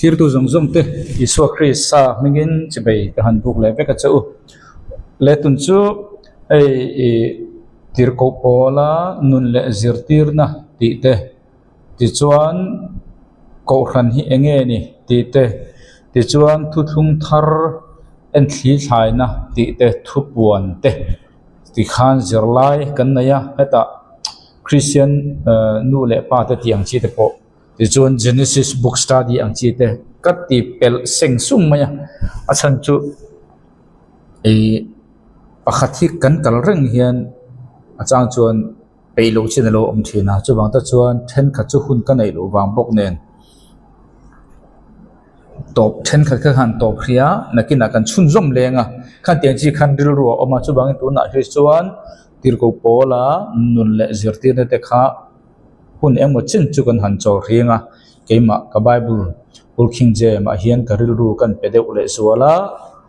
Thirtu zawng zawng te Isua Krista hmingin chibei ka han buk leh vek a che u. Letun chu hei ih tirhkoh pawla nun leh zirtirna tih te tichuan kohhran hi eng nge ni tih te tichuan thuthlung thar enthli thlaina tih te thupuan te tikhan zirlai kan nei a hetah Kristian nu leh pa te tih ang chi te pawh. Tichuan Genesis book study ang chi te ka ti pelh seng sung mai a, a chhan chu ih pakhat hi kan kal reng hian a chang chuan peih loh chin a lo awm thin a, chuvang te chuan thenkhat chu hun ka neih loh vang bawk nen tawp thenkhat kha han tawp hrih a, nakinah kan chhunzawm leng a, khatiang chi khan rilru a awm a, chuvangin tunah hi chuan tirhkoh pawla nun leh zirtirna te kha. Hun engmaw chin chu kan han chawl hring a, keimah ka Bible Old King James ah hian ka rilru kan pe deuh leh zual a,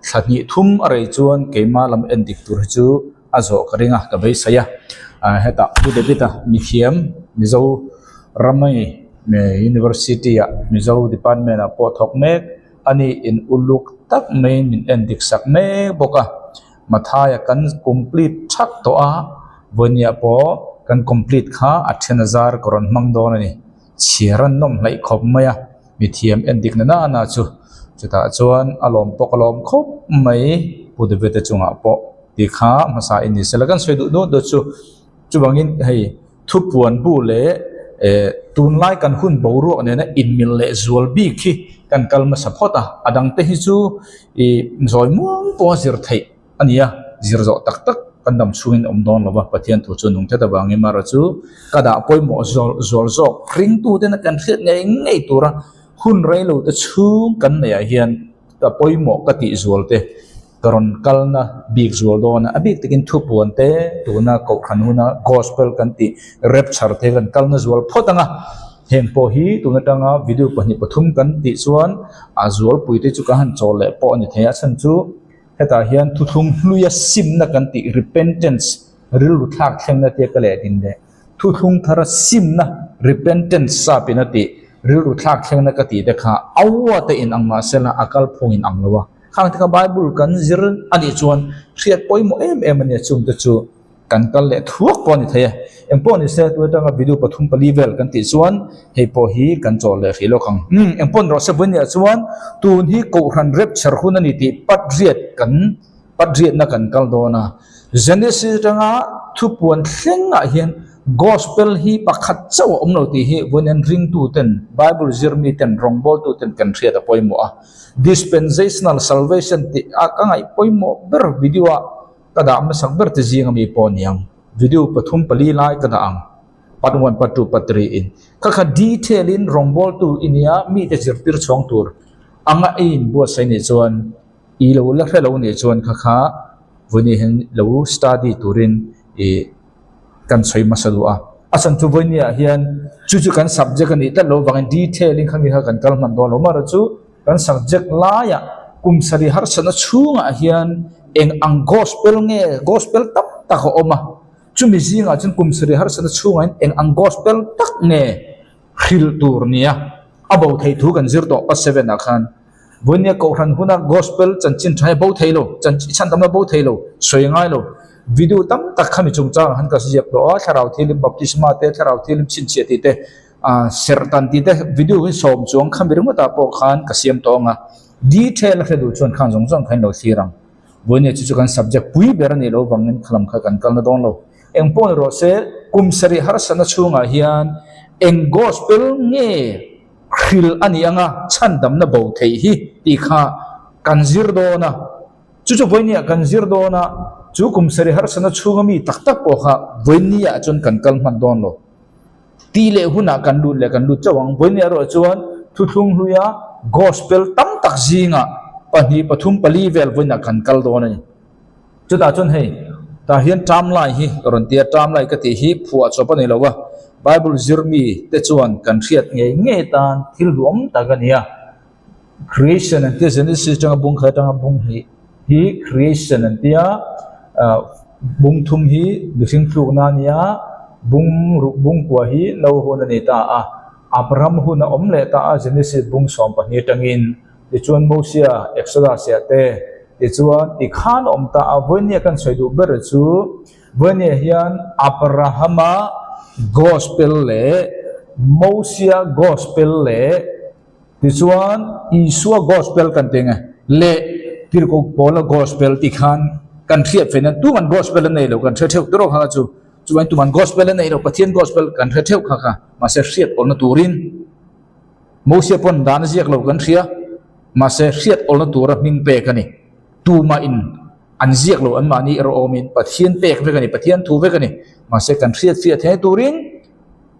thla hnih thum a rei chuan keimah lam en dik tur hi chu a zawh ka ring a, ka beisei a, ah hetah Pu David a mithiam Mizo ramei University ah Mizo department ah pawh thawk mek a ni in uluk tak maiin min en dik sak mek bawk a. Mathaia kan complete thak tawh a, vawinia pawh kan complete kha a then a zar ka rawn hmang dawn a ni. Chhiar an nawm hleih khawp mai a, mithiam en dik na nana chu chutah chuan a lawm pawh ka lawm khawp mai Pu David-a chungah pawh tih kha hmasa in ni sela kan sawi duh duh duh chu. Chuvangin hei thupuan bu leh eh tunlai kan hun boruak nena inmil leh zual bik hi kan kal hmasa phawt a, a dangte hi chu ih zawi muang pawha zir theih a ni a, zir zawh tak tak kan dam chhungin awm dawn lo va, Pathian thu chu nung tlat avangin mara chu ka dah pawimawh zual zual zawk ringtuten a kan hriat ngei ngei tura hun reilote chhung kan neihah hian ka pawimawh ka tih zual te. Ka rawn kalna bik zual dawn a, a bik takin thupuan te tuna kohhran huna gospel kan tih rapture te kan kalna zual phawt ang a, heng pawh hi tun atanga video pahnih pathum kan tih chuan a zualpui te chu kan han chawl leh pawh a ni thei a, a chhan chu hetah hian thuthlung hluia simna kan tih repentance rilru thlak thlengna tia ka leh din leh. Thuthlung thara simna, repentance, sapin a tih, rilru thlak thlengna ka tih te kha aua te in ang mah sela a kalphung in ang lo a. Khang te kha Bible kan zir a nih chuan hriat pawimawh em em a nia chung te chu kan kal leh thuak pawh a ni thei e. Engpawh ni se tun atanga video pathum pali vel kan tih chuan hei pawh hi kan chawl leh hrih lawk ang. Umm engpawh ni rawh se vawiin ah chuan tun hi Kohhran rapture hun a ni tih pat riat kan Pat riatna kan kal dawn a, Genesis atanga thupuan thlengah hian Gospel hi pakhat chauh a awm lo tih hi vawiin ringtuten, Bible zirmiten, rawngbawltuten kan hriat a pawimawh a. Dispensational Salvation tih a ka ngaih pawimawh ber video ah ka dah hmasak ber te zing ami pawh a ni ang. Video pathum pali lai ka dah ang, part one, part two, part three in. Kha kha detail in rawngbawltu i nia mite zirtir chhawng tur anga i inbuatsaih nih chuan I lo la hre lo nih chuan kha kha vawiin hian lo study turin ih kan sawi hmasa duh a. A chhan chu vawiin ah hian chu chu kan subject a nih tlat loh avangin detail in khami kha kan kal hman dawn lo. Amaherawhchu kan subject laiah kum sarih harsatna chhungah hian eng ang gospel nge gospel tam tak a awm a, chumi zingah chuan kum sarih harsatna chhungah hian eng ang gospel tak nge hrilh tur nia a bo theih thu kan zir tawh pa seven ah khan. Vawinia Kohhran huna Gospel chanchin tha hi bo thei lo, chanchin chhan tamna bo thei lo, sawi ngai lo. Video tam tak khami chungchangah han ka ziak tawh a, Thlarau Thianghlim Baptisma te, Thlarau Thianghlim chhinchhiah tih te, ah serhtan tih te video hi sawm chuang khami ringawtah pawh khan ka siam tawh ang a. Detail a hre duh chuan khan zawng zawng kha in lo thlir ang. Vawinia chu chu kan subject pui ber a nih loh vangin khalam kha kan kalna dawn lo. Eng pawh ni rawh se, kum sarih harsatna chhungah hian eng Gospel nge Hril a ni anga chhandamna bo theih hi tih kha kan zir dawn a, chu chu vawinia kan zir dawn a, chu kum sarih harsatna chhunga mi tak tak pawh kha vawinia chuan kan kal hman dawn lo. Tih leh hunah kan lut leh kan lut chauh ang. Vawinia erawh chuan thuthlung hluia gospel tam tak zingah pahnih pathum pali vel vawiinah kan kal dawn a ni. Chutah chuan hei, tah hian term lai hi ka rawn ti a, term lai ka tih hi phuah chawp a ni lo a, Bible zir mi te chuan kan hriat ngei ngei tan thil duhawm tak a ni a. Creation an tia, Genesis atanga bung khat atanga bung hnih hi creation an tia, ah bung thum hi mihring thlukna a ni a, bung ruk bung kua hi no hun a ni ta a. Abraham hun a awm leh ta a, Genesis bung 12 atangin, tichuan Mosia, Exodus ah te, tichuan tikhan a awm ta a, vawinia kan sawi duh ber chu vawinia hian Abrahama Gospel leh Mosia Gospel leh tichuan Isua Gospel kan ti nge leh Tirhkoh Paula Gospel tikhan kan hriat fe nan tuman Gospel an nei lo kan hre theuh tur kha chu. Chuan tuman Gospel a neih loh, Pathian Gospel kan hre theuh kha kha, mahse hriat awlna turin Mosia pawn dan a ziak lo kan hria, mahse hriat awlna tura hming pek a ni. Tumahin an ziak lo anmahni erawh awmin Pathian pek vek a ni, Pathian thu vek a ni. Mahse kan hriat fiah thei turin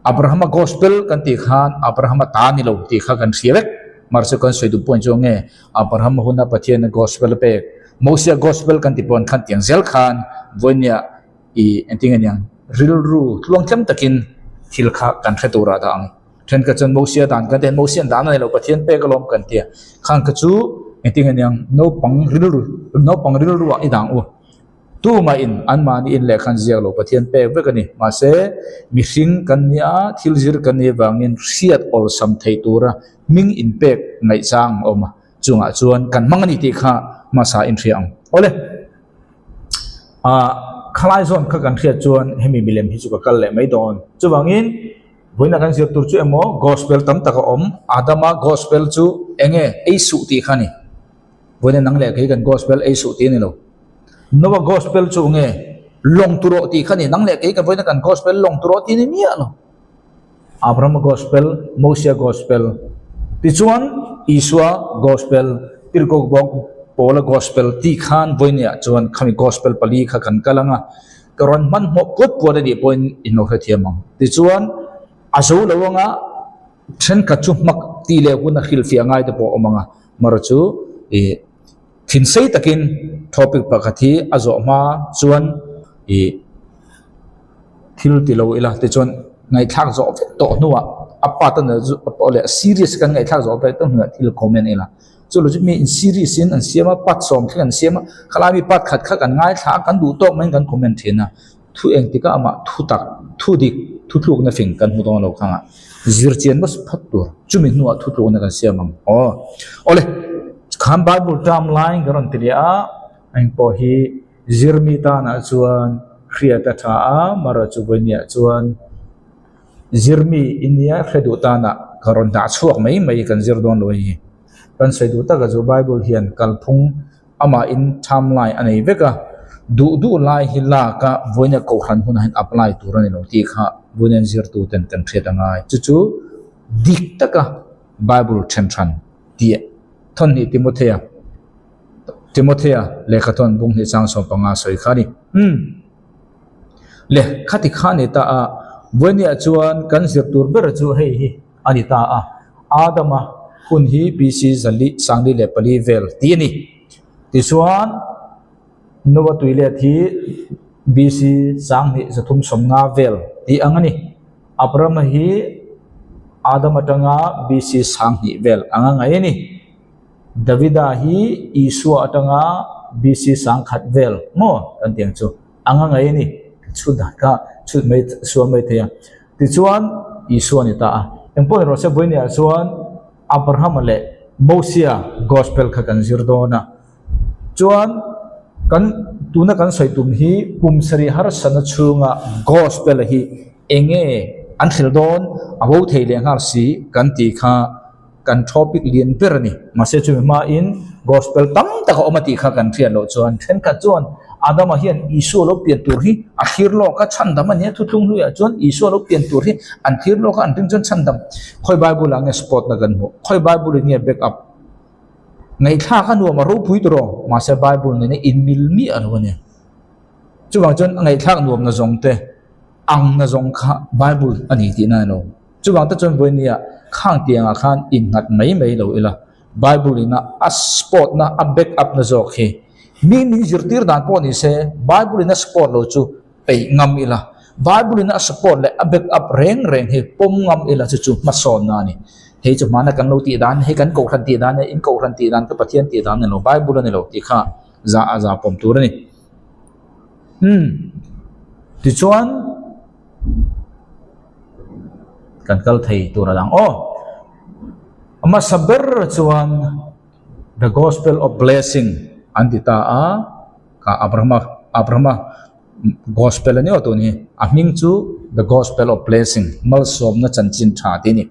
Abrahama Gospel kan tih khan Abrahama ta ni lo tih kha kan hria vek. Mahse kan sawi duh point chu nge Abrahama huna Pathian Gospel a pek, Mosia Gospel kan ti pawn khan tiang zel khan vawinia I engtin nge niang rilru tluangtlem takin thil kha kan hre turah dah ang. Thenkhat chuan Mosia dan kan ti a, Mosia'n dan a nei lo, Pathian pek alawm kan ti a. Khang kha chu engtin nge niang naupang rilru naupang rilruah i dang u. Tumahin anmahni in lehkha an ziak lo, Pathian pek vek a ni. Mahse mihring kan nia, thil zir kan nih avangin hriat awlsam theih tura hming inpek ngaihchang a awm a, chungah chuan kan hmang a ni tih kha hmasa inhria ang. Awle. Ah khalai zawn kha kan hriat chuan hemi milem hi chu ka kal leh mai dawn. Chuvangin vawiin kan zir tur chu emaw gospel tam tak a awm, Adama gospel chu eng nge ei suh tih kha a ni. Vawiin nang leh kei kan gospel ei suh tih a ni lo. Noah gospel chu nge lawng tur rawh tih kha a ni. Nang leh kei kan vawiin kan gospel lawng tur rawh tih a ni miah lo. Abrahama Gospel, Mosia Gospel, tichuan Isua Gospel, Tirhkoh bawk Paula Gospel tih khan vawinia chuan khami Gospel pali kha kan kal ang a, ka rawn hmanhmawh puat puat a nih pawhin in lo hrethiam ang. Tichuan a zo lo anga thenkhat chu hmak tih leh hun a hrilhfiah ngai te pawh a awm ang a, mara chu ih thinsei takin topic pakhat hi a zawh hma chuan ih. Thil ti lo ila tichuan ngaihthlak zawh vek tawh hnuah a part a nia chu pawh leh series kan ngaihthlak zawh vek tawh hnuah thil comment ila chu lo chu mi in series in an siam a part sawm thleng an siam a khalai mi part khat kha kan ngaithla a kan duh tawk maiin kan comment thin a thu engtik ah amah thu tak thu dik thu tlukna fing kan hmu dawn lo khang ah zir chian bawk phawt tur chumi hnuah thu tlukna kan siam ang aw awle khan bible term laiin kan rawn ti leh a engpawh hi. Zirmi tanah chuan hriat a tha a, mara chu vawinia chuan zirmi i nia hre duh tanah ka rawn dah chhuak mai mai kan zir dawn lo hei. Kan sawi duh taka chu Bible hian kalphung amahin timeline a nei vek a, duh duh lai hi lak a vawinia kohhran hunah hian apply tur a ni lo tih kha vawinia zirtuten kan hriat a ngai. Chu chu dik taka Bible then hran tih thawnhnih Timothea. Timothea lehkha thawn bung hnih chang 15 sawi kha a ni. Umm. Le, khati kha a ni ta a, Vawinia chuan kan zir tur ber chu hei hi a ni ta a, Adama hun hi BC zali sangli leh pali vel tih a ni. Tichuan, Noah tuilet hi BC 2350 vel tih ang a ni. Abrahama hi Adam atanga BC 2000 vel ang a ngaih a ni. Davida hi Isua atanga BC 1000 vel maw kan tih ang chu ang a ngaih a ni. Chhut dan kha chhut mai sual mai thei a. Tichuan Isua a ni ta a. Engpawh ni rawh se vawinia chuan Abrahama leh Mosia Gospel kha kan zir dawn a. Chuan kan tuna kan sawi tum hi kum sarih harsatna chhunga Gospel hi eng nge an hril dawn a bo thei leh nghal si kan tih kha kan topic lian ber a ni. Mahse chumi hmain Gospel tam tak a awm a tih kha kan hriat loh chuan thenkhat chuan Adama hian Isua lo pian tur hi a thlir lawk a, chhandam a nia thuthlung hnuiah chuan Isua lo pian tur hi an thlir lawk a, an ring chuan chhandam. Khawi Bible ah nge support na kan hmuh? Khawi Bible in nge back up? Ngaihthlak a nuam a ropui tur aw, mahse Bible nena inmil miah lo a nia. Chuvang chuan a ngaihthlak nuam na zawng te ang na zawng kha Bible a ni tihna a ni lo. Chuvang te chuan vawinia khang tiangah khan innghat mai mai lo ila, Bible ina a support na, a back up na zawk hi mi min zirtir dan pawh ni se, Bible ina support lo chu peih ngam ila, Bible ina a support leh a back up reng reng hi pawm ngam ila chu chu hmasawnna a ni. Hei chu hmana kan lo tih dan, hei kan kohhran tih dan e, in kohhran tih dan ka Pathian tih dan a ni lo, Bible a ni lo tih kha za a za pawm tur a ni. Umm tichuan. Kan kal thei tur a lang aw. A hmasa ber chuan The Gospel of Blessing an ti ta a, kha Abrahama Abrahama Gospel a ni aw tun hi. A hming chu The Gospel of Blessing, Malsawmna Chanchin Tha tih a ni.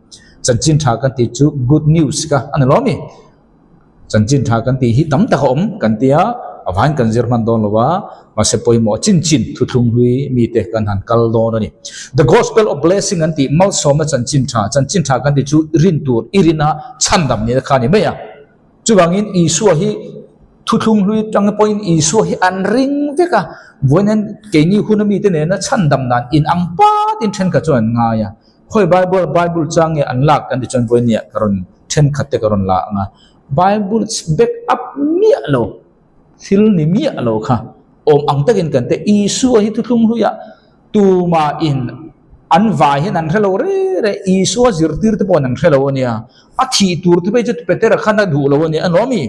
Chanchin Tha kan tih chu Good News kha a ni lo mi. Chanchin tha kan tih hi tam tak a awm kan tia a vain kan zir hman dawn lo a, mahse pawimawh chin chin thuthlung hlui mite kan han kal dawn a ni. The Gospel of Blessing an tih malsawmna chanchin tha, chanchin tha kan tih chu rin tur i rin a chhandam nihna kha a ni mai a. Chuvangin Isua hi thuthlung hlui tang pawhin Isua hi an ring vek a, vawiin hian keini hun a mite nena chhandam dan inang patin thenkhat chuan an ngai a. Khawi Bible Bible chang nge an lak kan ti chuan vawinia ka rawn thenkhat te ka rawn la ang a, Bible back up miah lo, thil ni miah lo kha awm ang takin kan te Isua hi thuthlung hluiah tumah in an vai hian an hre lo reng reng, Isua zirtir te pawhin an hre lo a nia, a thih tur te phei chu Petera khan a duh lo a nia, a nuam i?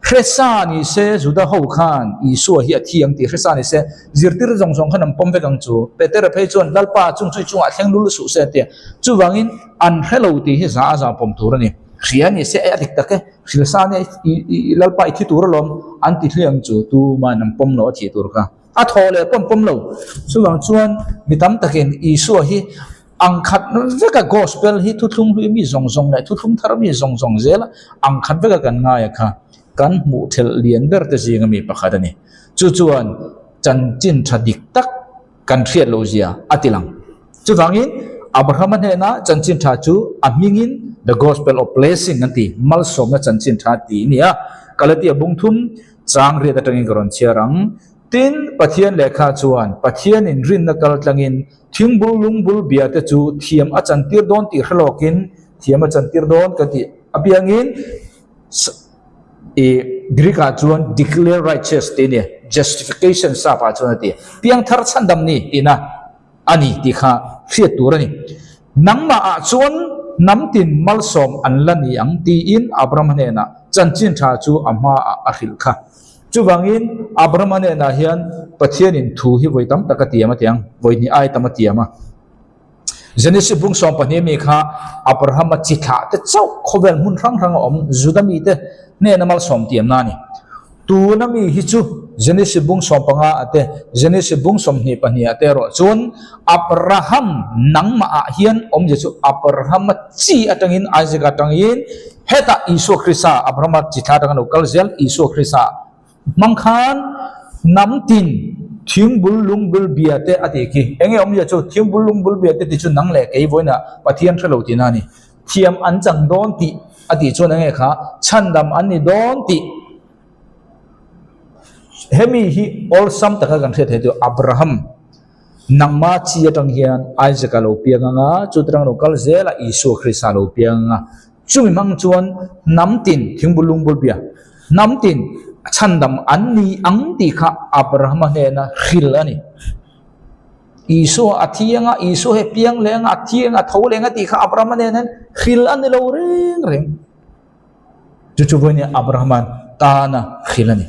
Hresa ni se Juda ho khan Isua hi a thi ang tih hresa ni se zirtir zawng zawng khan an pawm vek ang chu. Petera phei chuan Lalpa chung chu i chungah thleng lul suh se a ti a. Chuvangin an hre lo tih hi za a za pawm tur a ni. Hria ni se a dik tak e, hrilsa nia i Lalpa i thi tur alawm an ti hliah ang chu tumahin an pawm lo a thih tur kha. A thaw leh pawm pawm lo. Chuvang chuan mi tam takin Isua hi ang khat veka Gospel hi thuthlung hlui mi zawng zawng leh thuthlung thar mi zawng zawng zela ang khat veka kan ngai a kha kan hmuh thelh lian ber te zinga mi pakhat a ni. Chu chuan chanchin tha dik tak kan hriat loh zia a ti lang. Chuvangin Abrahama hnena chanchin tha chu a hmingin The Gospel of Blessing an ti, malsawmna chanchin tha tih a ni a. Galatia bung thum Chang riat atangin ka rawn chhiar ang. Tin, Pathian lehkha chuan Pathianin rinna kal tlangin thingbul lungbul bia te chu thiam a chantir dawn tih hre lawkin thiam a chantir dawn ka tih apiangin i Greek ah chuan declare righteous tih a ni, justification sap ah chuan a ti. Piangthar chhandam ni tihna. A ni tih kha hriat tur a ni. Nangmah ah chuan hnam tin malsawm an la ni ang tiin Abrahama hnenah chanchin tha chu a hma ah a hrilh kha. Chuvangin Abrahama hnenah hian Pathianin thu hi vawi tam tak a tiam a ti ang, vawi hnih ai tam a tiam a. Genesis bung 12 mi kha Abrahama chi thlah te chauh khawvel hmun hrang hrang a awm Juda mite hnena malsawm tiamna a ni. Tuna mi hi chu Genesis bung 15 ah te, Genesis bung 22 ah te erawh chuan Abraham nangmah ah hian awmzia chu Abrahama chi atangin Isaac atangin hetah Isua Krista Abrahama chi thla atanga lo kal zel Isua Krista hmang khan hnam tin thingbul lungbul bia te a tih khi. Enge awmzia chu thingbul lungbul bia te tih chu nang leh kei vawiinah Pathian hre lo tihna a ni. Thiam an chang dawn tih a tih chuan enge kha chhandam an ni dawn tih hemi hi awlsam taka kan hriat theih chu Abraham nangma chi atang hian Isaac a lo piang anga chutirang lo kal zel a Isua Krista a lo piang anga chumi hmang chuan hnam tin thingbul lungbul bia hnam tin chhandam an ni ang tih kha Abrahama hnena hril a ni. Isua a thi anga, Isua hi piang leh anga, a thi anga, a tho leh anga tih kha Abrahama nen hian hril a ni lo reng reng. Chu chu vawiin Abrahama'n tana hril a ni.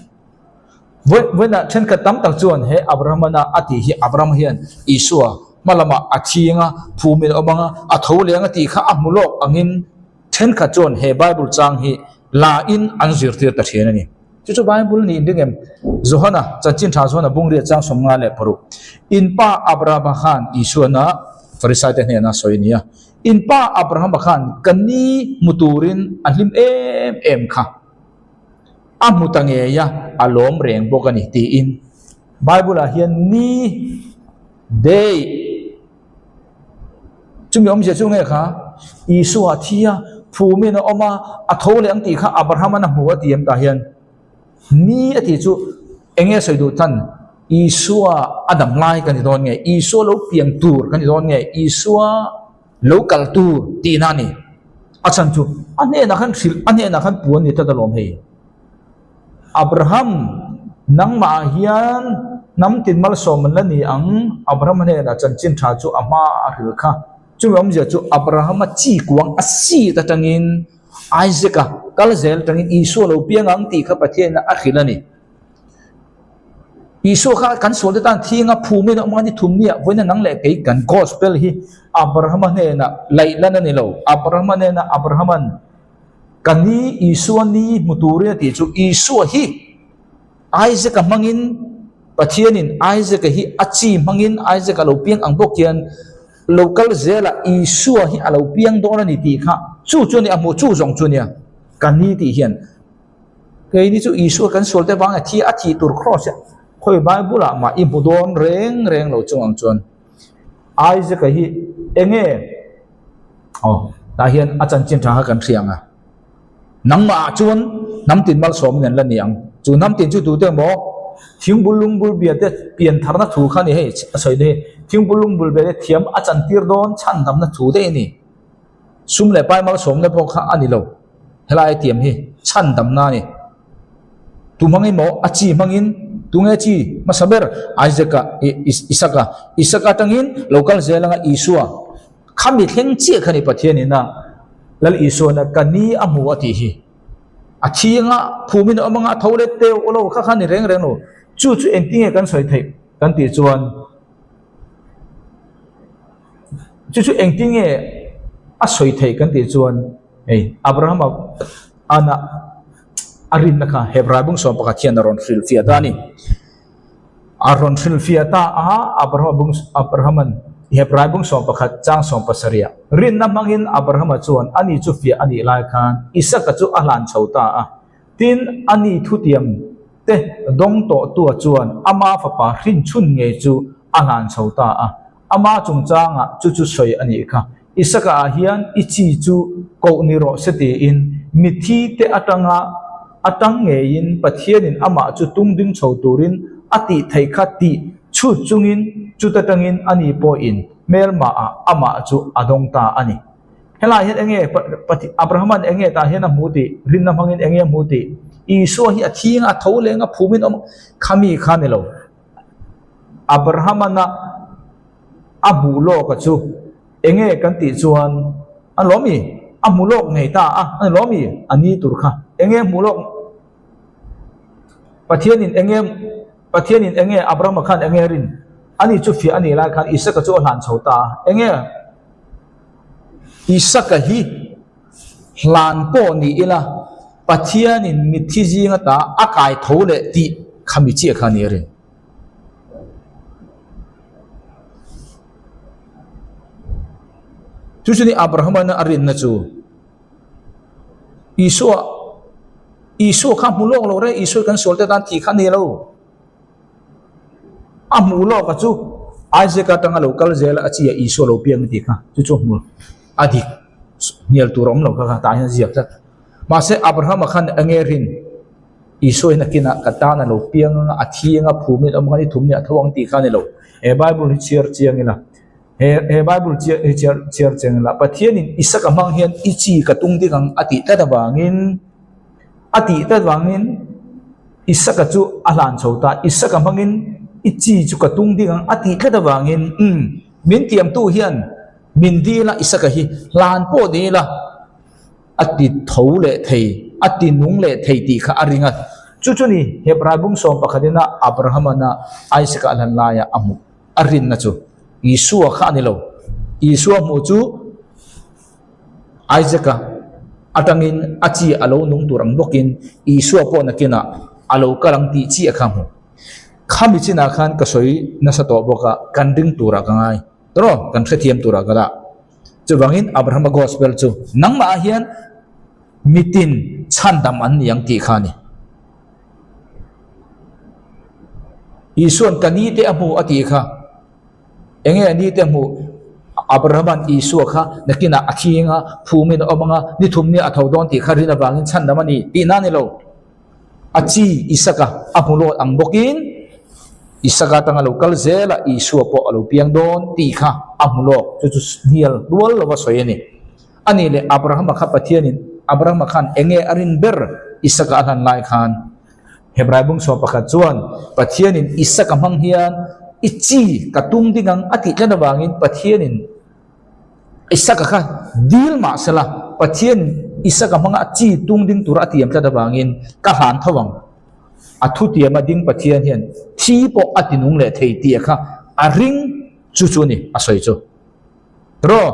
Vawiinah thenkhat tam tak chuan he Abrahamana a tih hi Abrahama hian Isua hma lamah a thi anga, phumin a awm anga, a tho leh anga tih kha a hmu lawk angin thenkhat chuan he Bible chang hi la in an zirtir ta thin a ni. Chu chu Bible nih ding em? Johana, Chanchin Tha Johana bungriat chang 56. In pa Abrahama khan Isuana Farisai te hnena sawi a ni a. In pa Abrahama khan ka ni hmu turin a hlim em em kha. A hmu ta ngei a, a lawm reng bawk a ni tiin Bible ah hian ni, day, Chumi awmzia chu nge kha? Isua a thi a, phumin a awm a, a tho leh ang tih kha Abraham-an a hmu a ti em tah hian ni a tih chu eng nge sawi duh tan? Isua a dam lai ka ni dawn nge? Isua lo piang tur ka ni dawn nge? Isua lo kal tur tihna a ni. A chhan chu a hnenah khan hrilh, a hnenah khan puan ni tlat alawm hei. Abraham, nangmah ah hian hnam tin malsawm an la ni ang, Abraham hnenah chanchin tha chu a hma a hril kha. Chumi awmzia chu Abrahama chi kuang a seat atangin Isaac-a kal zel atangin Isua lo piang ang tih kha Pathianin a hrilh a ni. Isua kha kan sualte tan thinga phumin a awm a, ni thum nia vawiina nang leh kei kan gospel hi Abrahama hnenah laih lan a ni lo. Abrahama hnenah Abrahaman ka ni Isua ni hmu turin a tih chu Isua hi Isaac-a hmangin Pathianin Isaac-a hi a chi hmangin Isaac-a lo piang ang bawk hian lo kal zelah Isua hi a lo piang dawn a ni tih kha chu chu a ni a hmuh chu zawng chu a nia ka ni tih hian keini chu Isua kan sual te vang a thi a thih tur cross a khawi Bible ah mah i hmu dawn reng reng lo chung ang chuan Isaac-a hi enge aw tah hian a chanchin tha kha kan hria ang a. Nangmah ah chuan hnam tin malsawmin an la ni ang. Chu hnam tin chu tute emaw thingbul lungbul bia te pian tharna thu kha a ni hei a sawi na hi. Thingbul lungbul bia te thiam a chantir dawn chhandamna thu daih a ni. Sum leh pai malsawmna pawh kha a ni lo. Helai a tiam hi chhandamna a ni. Tu hmang emaw a chi hmangin tunge chi hmasa ber Isaac-a Isaka Isaka atangin lo kal zel anga Isua Khami thleng chiah kha ni Pathian ina Lal Isuana ka ni a hmu a tih hi. A thianga phumin a awm anga a tho let teu lo kha kha ni reng reng lo. Chu chu engtinge kan sawi theih kan tih chuan chu chu engtinge a sawi theih kan tih chuan hei Abrahama ana a rinna kha Hebrai bung sawm pakhat hian a rawn hrilhfiah ta a ni. A rawn hrilhfiah ta a, Abrahama bung Abrahaman Hebrai bung 11 chang 17 rinna hmangin Abrahama chuan ani chu fiah a nih lai khan Isaka chu a hlan chho ta a. Tin, ani thutiam te dawng tawhtua chuan ama fapa hrinchhun ngei chu a hlan chho ta a. Ama chungchangah chu chu sawi a nih kha. Isaka ah hian i chi chu koh ni rawh se tiin mithi te atanga atang ngeiin Pathianin amah chu tung ding chho turin a tih theih kha tih chhut chungin chuta tangin ani pawhin hmelmah ah amah chu a dawng ta a ni. Helai hian enge Abrahaman enge tah hian a hmu tih, rinna hmangin enge a hmu tih, Isua hi a thinga a tho leng a phumin a awm khami kha ni lo. Abrahamana a hmuh lawk a chu enge kan tih chuan a lawm i a hmu lawk ngei ta a a ni lawm i a ni tur kha enge hmuh lawk Pathianin enge Pathianin enge Abrahama khan enge rin ani chu fiah a nih lai khan Isaka chu a hlan chho ta a enge Isaka hi hlan pawh ni ila Pathianin mitthi zinga ta a kai tho leh tih khami chiah kha a ni a rin. Chu chu ni Abrahama a rinna chu Isua Isua kha hmu lawk lo reng Isua kan sual te tan tih kha a ni lo. A hmu lawk a chu Isaac atanga lo kal zel a chi a Isua lo piang a tih kha chu chu hmu a dik hnial tur a awm lo kha kha tah hian a ziak tlat. Mahse Abrahama khan enge rin? Isua hi nakinah ka tan a lo piang anga, a thi anga, phumin a awm anga, ni thum nia a tho ang tih kha a ni lo. He Bible hi chhiar chiang ila, he he Bible chiah hi chhiar chhiar chiang ila, Pathianin Isaka hmang hian i chi ka tung dik ang a tih tlat avangin, a tih tlat avangin Isaka chu a hlan chho ta, Isaka hmangin i chi chu ka tung dik ang a tih tlat avangin, umm, min tiamtu hian min dil a, Isaka hi hlan pawh ni ila, A ti tho leh thei, a ti nung leh thei tih kha a ring a. Chu chu ni, Hebrai bung 11 ina Abrahamana Isaka a hlan laia a hmuh, a rinna chu Isua kha a ni lo. Isua hmuh chu Isaka atangin a chi a lo nung tur ang bawkin Isua pawh nakinah a lo kal ang tih chiah kha a hmu. Khami chinah khan ka sawi nasa tawh bawk a, kan ring turah ka ngai. Tawh, kan hrethiam turah ka dah. Chuvangin Abrahama Gospel chu nangmah ah hian mitin chhandam an ni ang tih kha a ni. Isuan ka ni te a hmu a tih kha. Enge a ni te a hmuh? Abrahama'n Isua kha nakinah a thing a, phumin a awm anga, ni thum nia a tho dawn tih kha rin avangin chhandam a ni tihna a ni lo. A chi Isaka a hmu lawt ang bawkin Isaka atanga lo kal zel a Isua pawh a lo piang dawn tih kha a hmu lawk. Chu chu hnial rual lova sawi a ni. A nih leh Abrahama kha Pathianin Abrahama khan eng nge a rin ber Isaka a hlan lai khan? Hebrai bung sawm pakhat chuan Pathianin Isaka hmang hian i chi ka tum ding ang a tih tlat avangin Pathianin Isaka kha dil mah sela, Pathian Isaka hmanga a chi tung ding tura a tiam tlat avangin ka hlan tho ang. A thutiama ding Pathian hian thi pawh a tinung leh thei tih kha a ring chu chu a ni a sawi chu. Tiraw?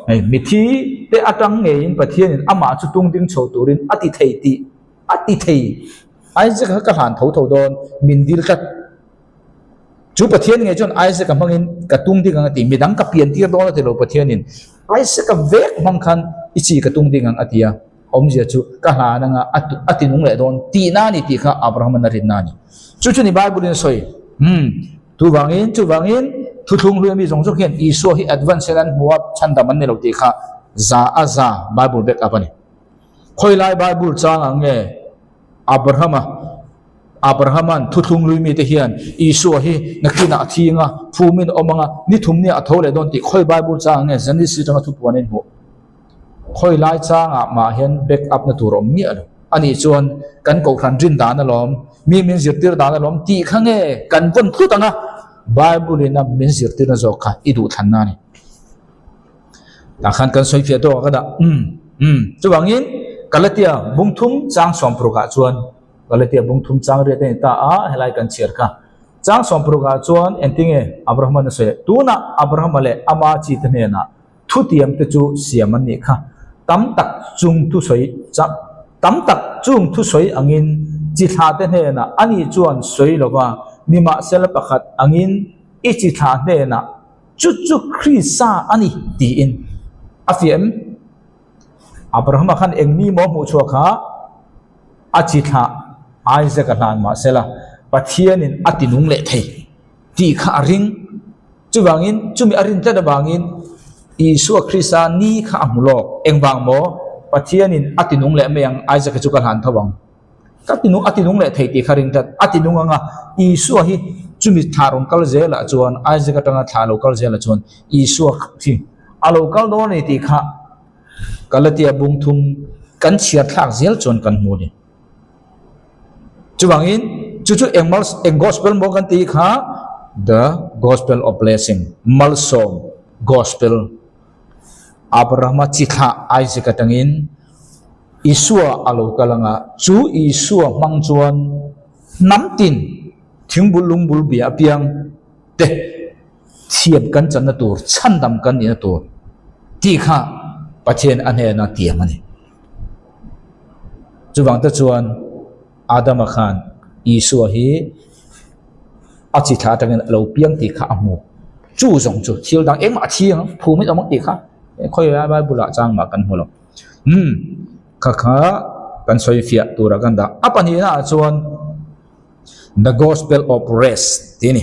Hei mithi te atang ngeiin Pathianin amah chu tung ding chho turin a ti thei tih a ti thei. Isaac kha ka hlan tho tho dawn min dil tlat. Chu Pathian ngei chuan Isaac a hmangin ka tung ding ang a ti. Midang ka pian tir dawn a ti lo Pathianin. Isaac a vek hmang khan i chi ka tung ding ang a ti a. Awmzia chu ka hlan anga a ti nung leh dawn tihna a ni tih kha Abraham-an a rinna a ni. Chu chu ni Bible-in a sawi. Umm. Chuvangin, chuvangin thuthlung hlui ami zawng zawng hian Isua hi advance hian an hmu a, chhandam an ni lo tih kha za a za Bible back up a ni. Khawilai Bible chang ang nge Abraham-a Abraham-a'n thuthlung hlui mite hian Isua hi nakinah a thing a, phumin a awm ang a, ni thum nia a tho leh dawn tih khawi Bible chang ang nge Genesis atanga thupuan a inhmuh. Khawi lai changah mah hian back up na tur a awm miah lo. Anih chuan kan kohhran rin dan alawm, mi min zirtir dan alawm tih kha nge kan vawn tlut ang a, Bible in a min zirtirna zawk kha i duhthlanna a ni. Tah khan kan sawi fiah tawk a ka dah. Umm umm chuvangin Galatia bungthum chang sawmparukah chuan Galatia bungthum chang riat a ni ta a, helai kan chhiar kha. Chang sawmparukah chuan engtinge Abraham-an a sawi? Tunah Abraham-a leh ama chite hnenah Thutiam te chu siam an nih kha. Tam tak chung thusawi tam tak chung thusawi angin chi thla te hnenah ani chuan sawi lo va, nimahsela pakhat angin i chi thla hnenah chu chu Krista a ni tiin a fiah em? Abrahama khan eng ni maw hmuh chhuah kha a chi thlah Isaac a hlan mahsela Pathianin a tinung leh thei tih kha a ring. Chuvangin, chumi a rin tlat avangin Isua Krista ni kha a hmu lawk. Engvang maw? Pathianin a tinung leh mai ang, Isaac-a chu ka hlan tho ang. Ka tinung, a tinung leh thei tih kha ring tlat. A tinung anga Isua hi chumi thla rawn kal zelah chuan, Isaac atanga thla lo kal zelah chuan Isua hi a lo kal dawn a ni tih kha Galatia bung thum kan chhiar thlak zel chuan kan hmu a ni. Chuvangin chu chu eng mal eng gospel maw kan tih kha the gospel of blessing malsawm gospel Abrahama chi thlah Isaac atangin Isua a lo kal anga chu Isua hmang chuan hnam tin thingbul lungbul bia apiang te thiam kan channa tur chhandam kan nihna tur tih kha Pathian a hnena tiam a ni. Chuvang te chuan Adama khan Isua hi a chi thla atangin a lo piang tih kha a hmu. Chu zawng chu thil dang engmah a thi ang, phum in awm ang tih kha khawi lai Bible ah chang mah kan hmu lo. Umm kha kha kan sawi fiah turah kan dah. A pahnihna ah chuan The Gospel of Rest tih a ni.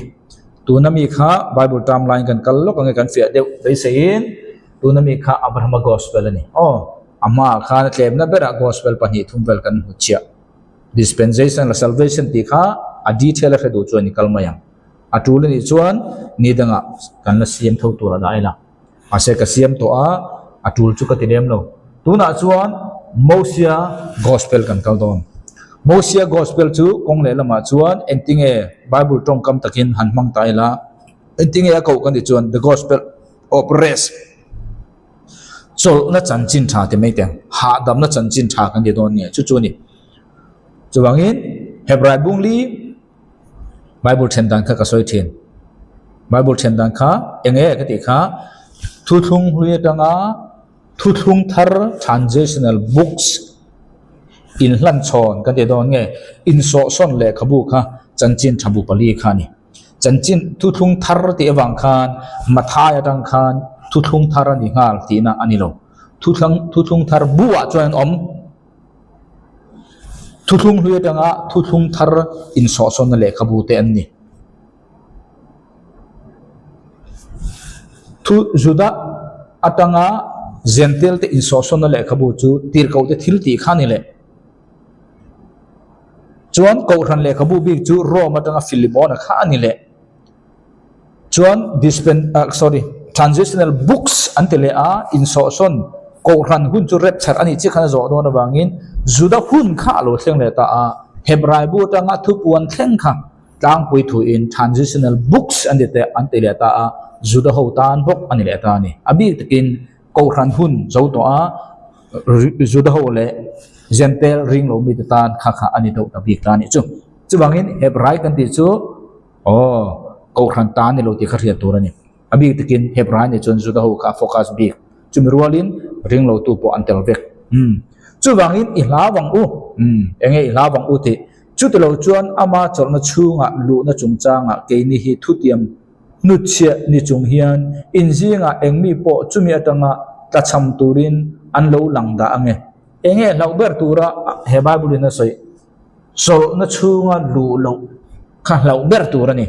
Tuna mi kha Bible term laiin kan kal lawk ang e kan fiah deuh beiseiin tuna mi kha Abrahama Gospel a ni. Aw, a hmaah khan a tlemna berah Gospel pahnih thum vel kan hmu chiah. Dispensation leh Salvation tih kha a detail a hre duh chuan i kal mai ang. A tul a nih chuan ni dangah kan la siam tho tur a dah ila. Mahse ka siam tawh a, a tul chu ka ti lem lo. Tunah chuan Mosia Gospel kan kal dawn. Mosia Gospel chu kawng leh lamah chuan engtinge Bible tawngkam takin han hmang ta ila, engtinge a koh kan tih chuan The Gospel of Rest, chawlhna chanchin tha ti mai teh, hahdamna chanchin tha kan ti dawn nge chu chu a ni. Chuvangin Hebrai bungli Bible then dan kha ka sawi thin. Bible then dan kha eng nge ka tih kha thuthlung hlui atanga thuthlung thar transitional books inhlan chhawn kan tih dawn nge insawhsawn lehkhabu kha chanchin tha bu pali kha a ni. Chanchin thuthlung thar tih avang khan Mathai atang khan thuthlung thar a ni nghal tihna a ni lo. Thuthlung thuthlung thar bu ah chuan an awm. Thuthlung hlui atanga thuthlung thar insawhsawnna lehkhabu te an ni. Thu Juda atanga Gentile te insawhsawnna lehkhabu chu tirhkoh te thil tih kha a ni leh. Chuan Kohhran lehkhabu bik chu Rome atanga Philemon-a kha a ni leh. Chuan dispen ah sorry transitional books an ti leh a, insawhsawn kohhran hun chu rapture a nih chiah khan a zawh dawn avangin Juda hun kha a lo thleng leh ta a, Hebrai bu atanga thupuan thleng kha tlangpui thuin transitional books an ti teh an ti leh ta a, Juda ho tan bawk a ni leh ta a ni. A bik takin kohhran hun zo tawh a Juda ho leh Gentile ring lo mite tan kha kha a ni deuh ta bik ta a nih chu. Chuvangin Hebrai kan tih chu aw Kohhran ta a ni lo tih kha hriat tur a ni. A bik takin Hebrai nih chuan Juda ho kha a focus bik. Chumi rualin ringlotu pawh an tel vek. Umm. Chuvangin i hlau ang u. Umm. Enge i hlau ang u tih? Chutilo chuan ama chawlhna chhungah luhna chungchangah keini hi thutiam hnutchhiah ni chung hian inzingah engmi pawh chumi atanga tlachham turin an lo lang dah ange. Enge hlauh ber tura he Bible in a sawi? Chawlhna chhunga luh loh kha hlauh ber tur a ni.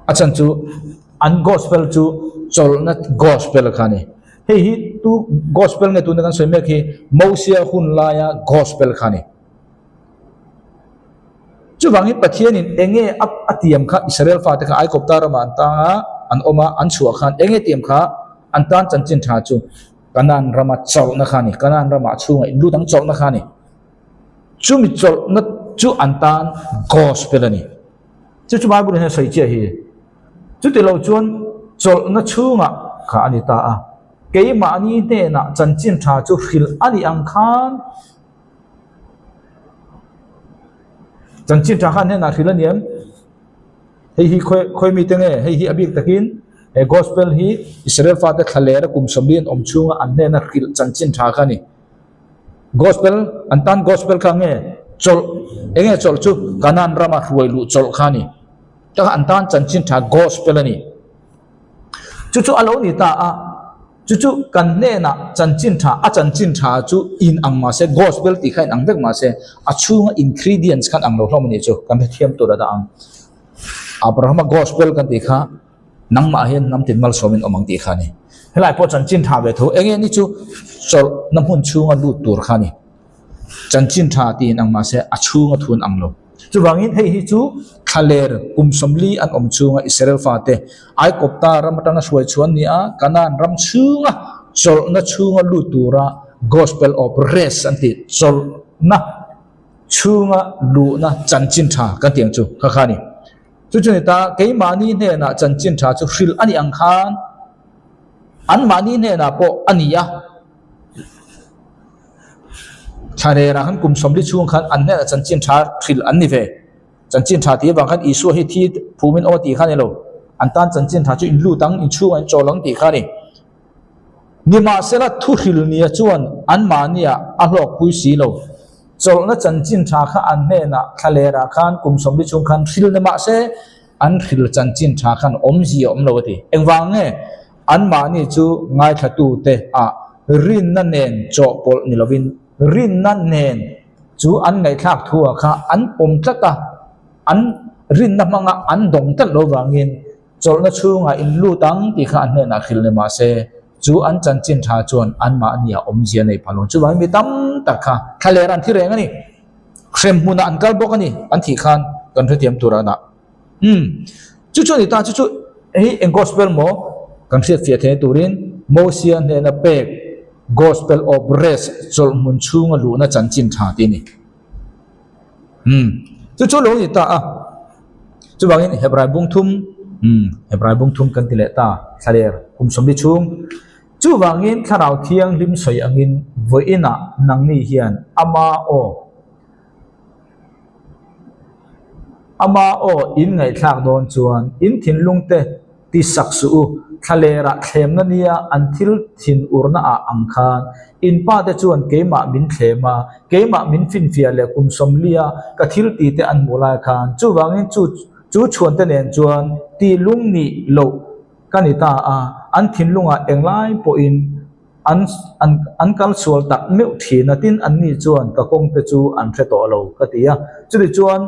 A chhan chu an gospel chu chawlhna gospel kha a ni. Hei hi tu gospel nge tuna kan sawi mek hi Mosia hun laia gospel kha a ni. Chuvangin Pathianin enge a tiam kha Israel fate kha Aikawpta ramah an tang a, an awm a, an chhuah khan enge tiam kha an tan chanchin tha chu Kanaan rama chawlhna kha a ni. Kanaan ramah chhungah inlut ang chawlhna kha a ni. Chumi chawlhna chu an tan gospel a ni. Chu chu Bible hian a sawi chiah hi. Chuti lo chuan chawlhna chhungah kha a ni ta a. Keimahni hnenah chanchin tha chu hrilh a nih ang khan Chanchin tha khan hnenah hrilh a niam. Hei hi khawi khawi mite nge hei hi a bik takin he gospel hi Israel fate thla lera kum sawmli an awm chhunga an hnena hrilh chanchin tha kha a ni. Gospel an tan gospel kha nge chawlh eng nge chawlh chu Canaan rama hruai luh chawlh kha a ni. Taka an tan chanchin tha gospel a ni. Chu chu a lo ni ta a. Chu chu kan hnenah chanchin tha, a chanchin tha chu in ang mah se, gospel tih kha in ang vek mah se, a chhunga ingredients khan ang lo hlawm a nih chu kan hrethiam tur a dah ang. Abrahama gospel kan tih kha nangmah hian hnam tin malsawmin awm ang tih kha a ni. Helai pawh chanchin tha ve tho eng nge ni chu chawlhna hmun chhunga lut tur kha a ni. Chanchin tha tih in ang mah se a chhunga thun ang lo. Chuvangin hei hi chu thlaler kum 40 an awm chhunga Israel fate Aikawpta ram atanga hruai chhuan ni a, Kanaan ram chhunga chawlhna chhunga lut tura Gospel of Rest an tih chawlhna chhunga luhna chanchin tha kan tih ang chu kha kha a ni. Chu chu ni ta keimahni hnenah chanchin tha chu hrilh a nih ang khan anmahni hnenah pawh a ni a. Thlarerah khan kum 40 chhung khan an hnenah chanchin tha hrilh an ni ve. Chanchin tha tih avang khan Isua hi thi phumin awm a tih kha a ni lo. An tan chanchin tha chu in lut ang, in chhungah in chawl ang tih kha a ni. Nimahsela thuhrilh nia chuan anmahniah a hlawkpui si lo. Chawlhna chanchin tha kha an hnenah thlalerah khan kum 40 chhung khan hrilh ni mahse an hrilh chanchin tha khan awmzia a awm lo a ti. Engvang nge? Anmahni chu ngaithlatute ah rinna nen chawhpawlh ni lovin rinna nen chu an ngaihthlak thu ah kha an pawm tlat a, an rinna hmanga an dawng tlat lo vangin chawlhna chhungah in lut ang tih kha an hnenah hrilh ni mah se chu an chanchin tha chuan anmahni ah awmzia nei phah lo. Chuvangin mi tam tak kha thlaler an thi reng a ni. Hrem hmunah an kal bawk a ni an thih khan kan hrethiam tur a dah. Umm chu chu a ni ta chu chu hei eng gospel maw kan hriat fiah theih turin Mosia hnena pek gospel of rest chawlh hmun chhunga luhna chanchin tha tih a ni. Umm chu chu lo ni ta a chuvangin Hebrai bung thum umm Hebrai bung thum kan ti leh ta thlaler kum 40 chhung chuvangin thlarau thianghlim sawi angin vawiinah nangni hian ama aw Ama aw in ngaihthlak dawn chuan in thinlung te ti sak suh u, thlalerah thlemna nia an thil thin urna ah ang khan in pa te chuan keimah min thlem a, keimah min finfiah leh kum 40 a ka thil ti te an hmuh lai khan chuvangin chu chu chhuan te nen chuan ti lung nih loh ka ni ta a, an thinlungah englai pawhin An an an kal sual tak meuh thin a, tin anni chuan ka kawng te chu an hre tawh lo ka ti a. Chutichuan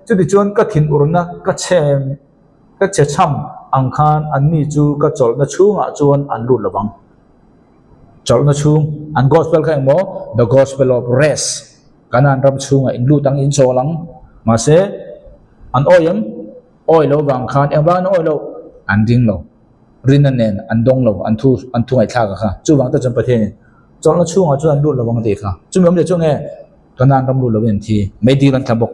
chutichuan ka thinurna ka chhem ka che chham ang khan anni chu ka chawlhna chhungah chuan an lut lo vang. Chawlhna chhung an gospel kha engmaw The Gospel of Rest Kanaan ram chhungah in lut ang in chawl ang mahse an awi em? Awi lo vang khan engvangin an awi loh? An ring lo. Rinna nen an dawng lo, an thu an thu ngaihthlak a kha. Chuvang te chuan Pathianin chawlhna chhungah chuan an lut lo ang a tih kha. Chumi awmzia chu nge Kanaan ram lut lovin an thi, meidil an tla bawk.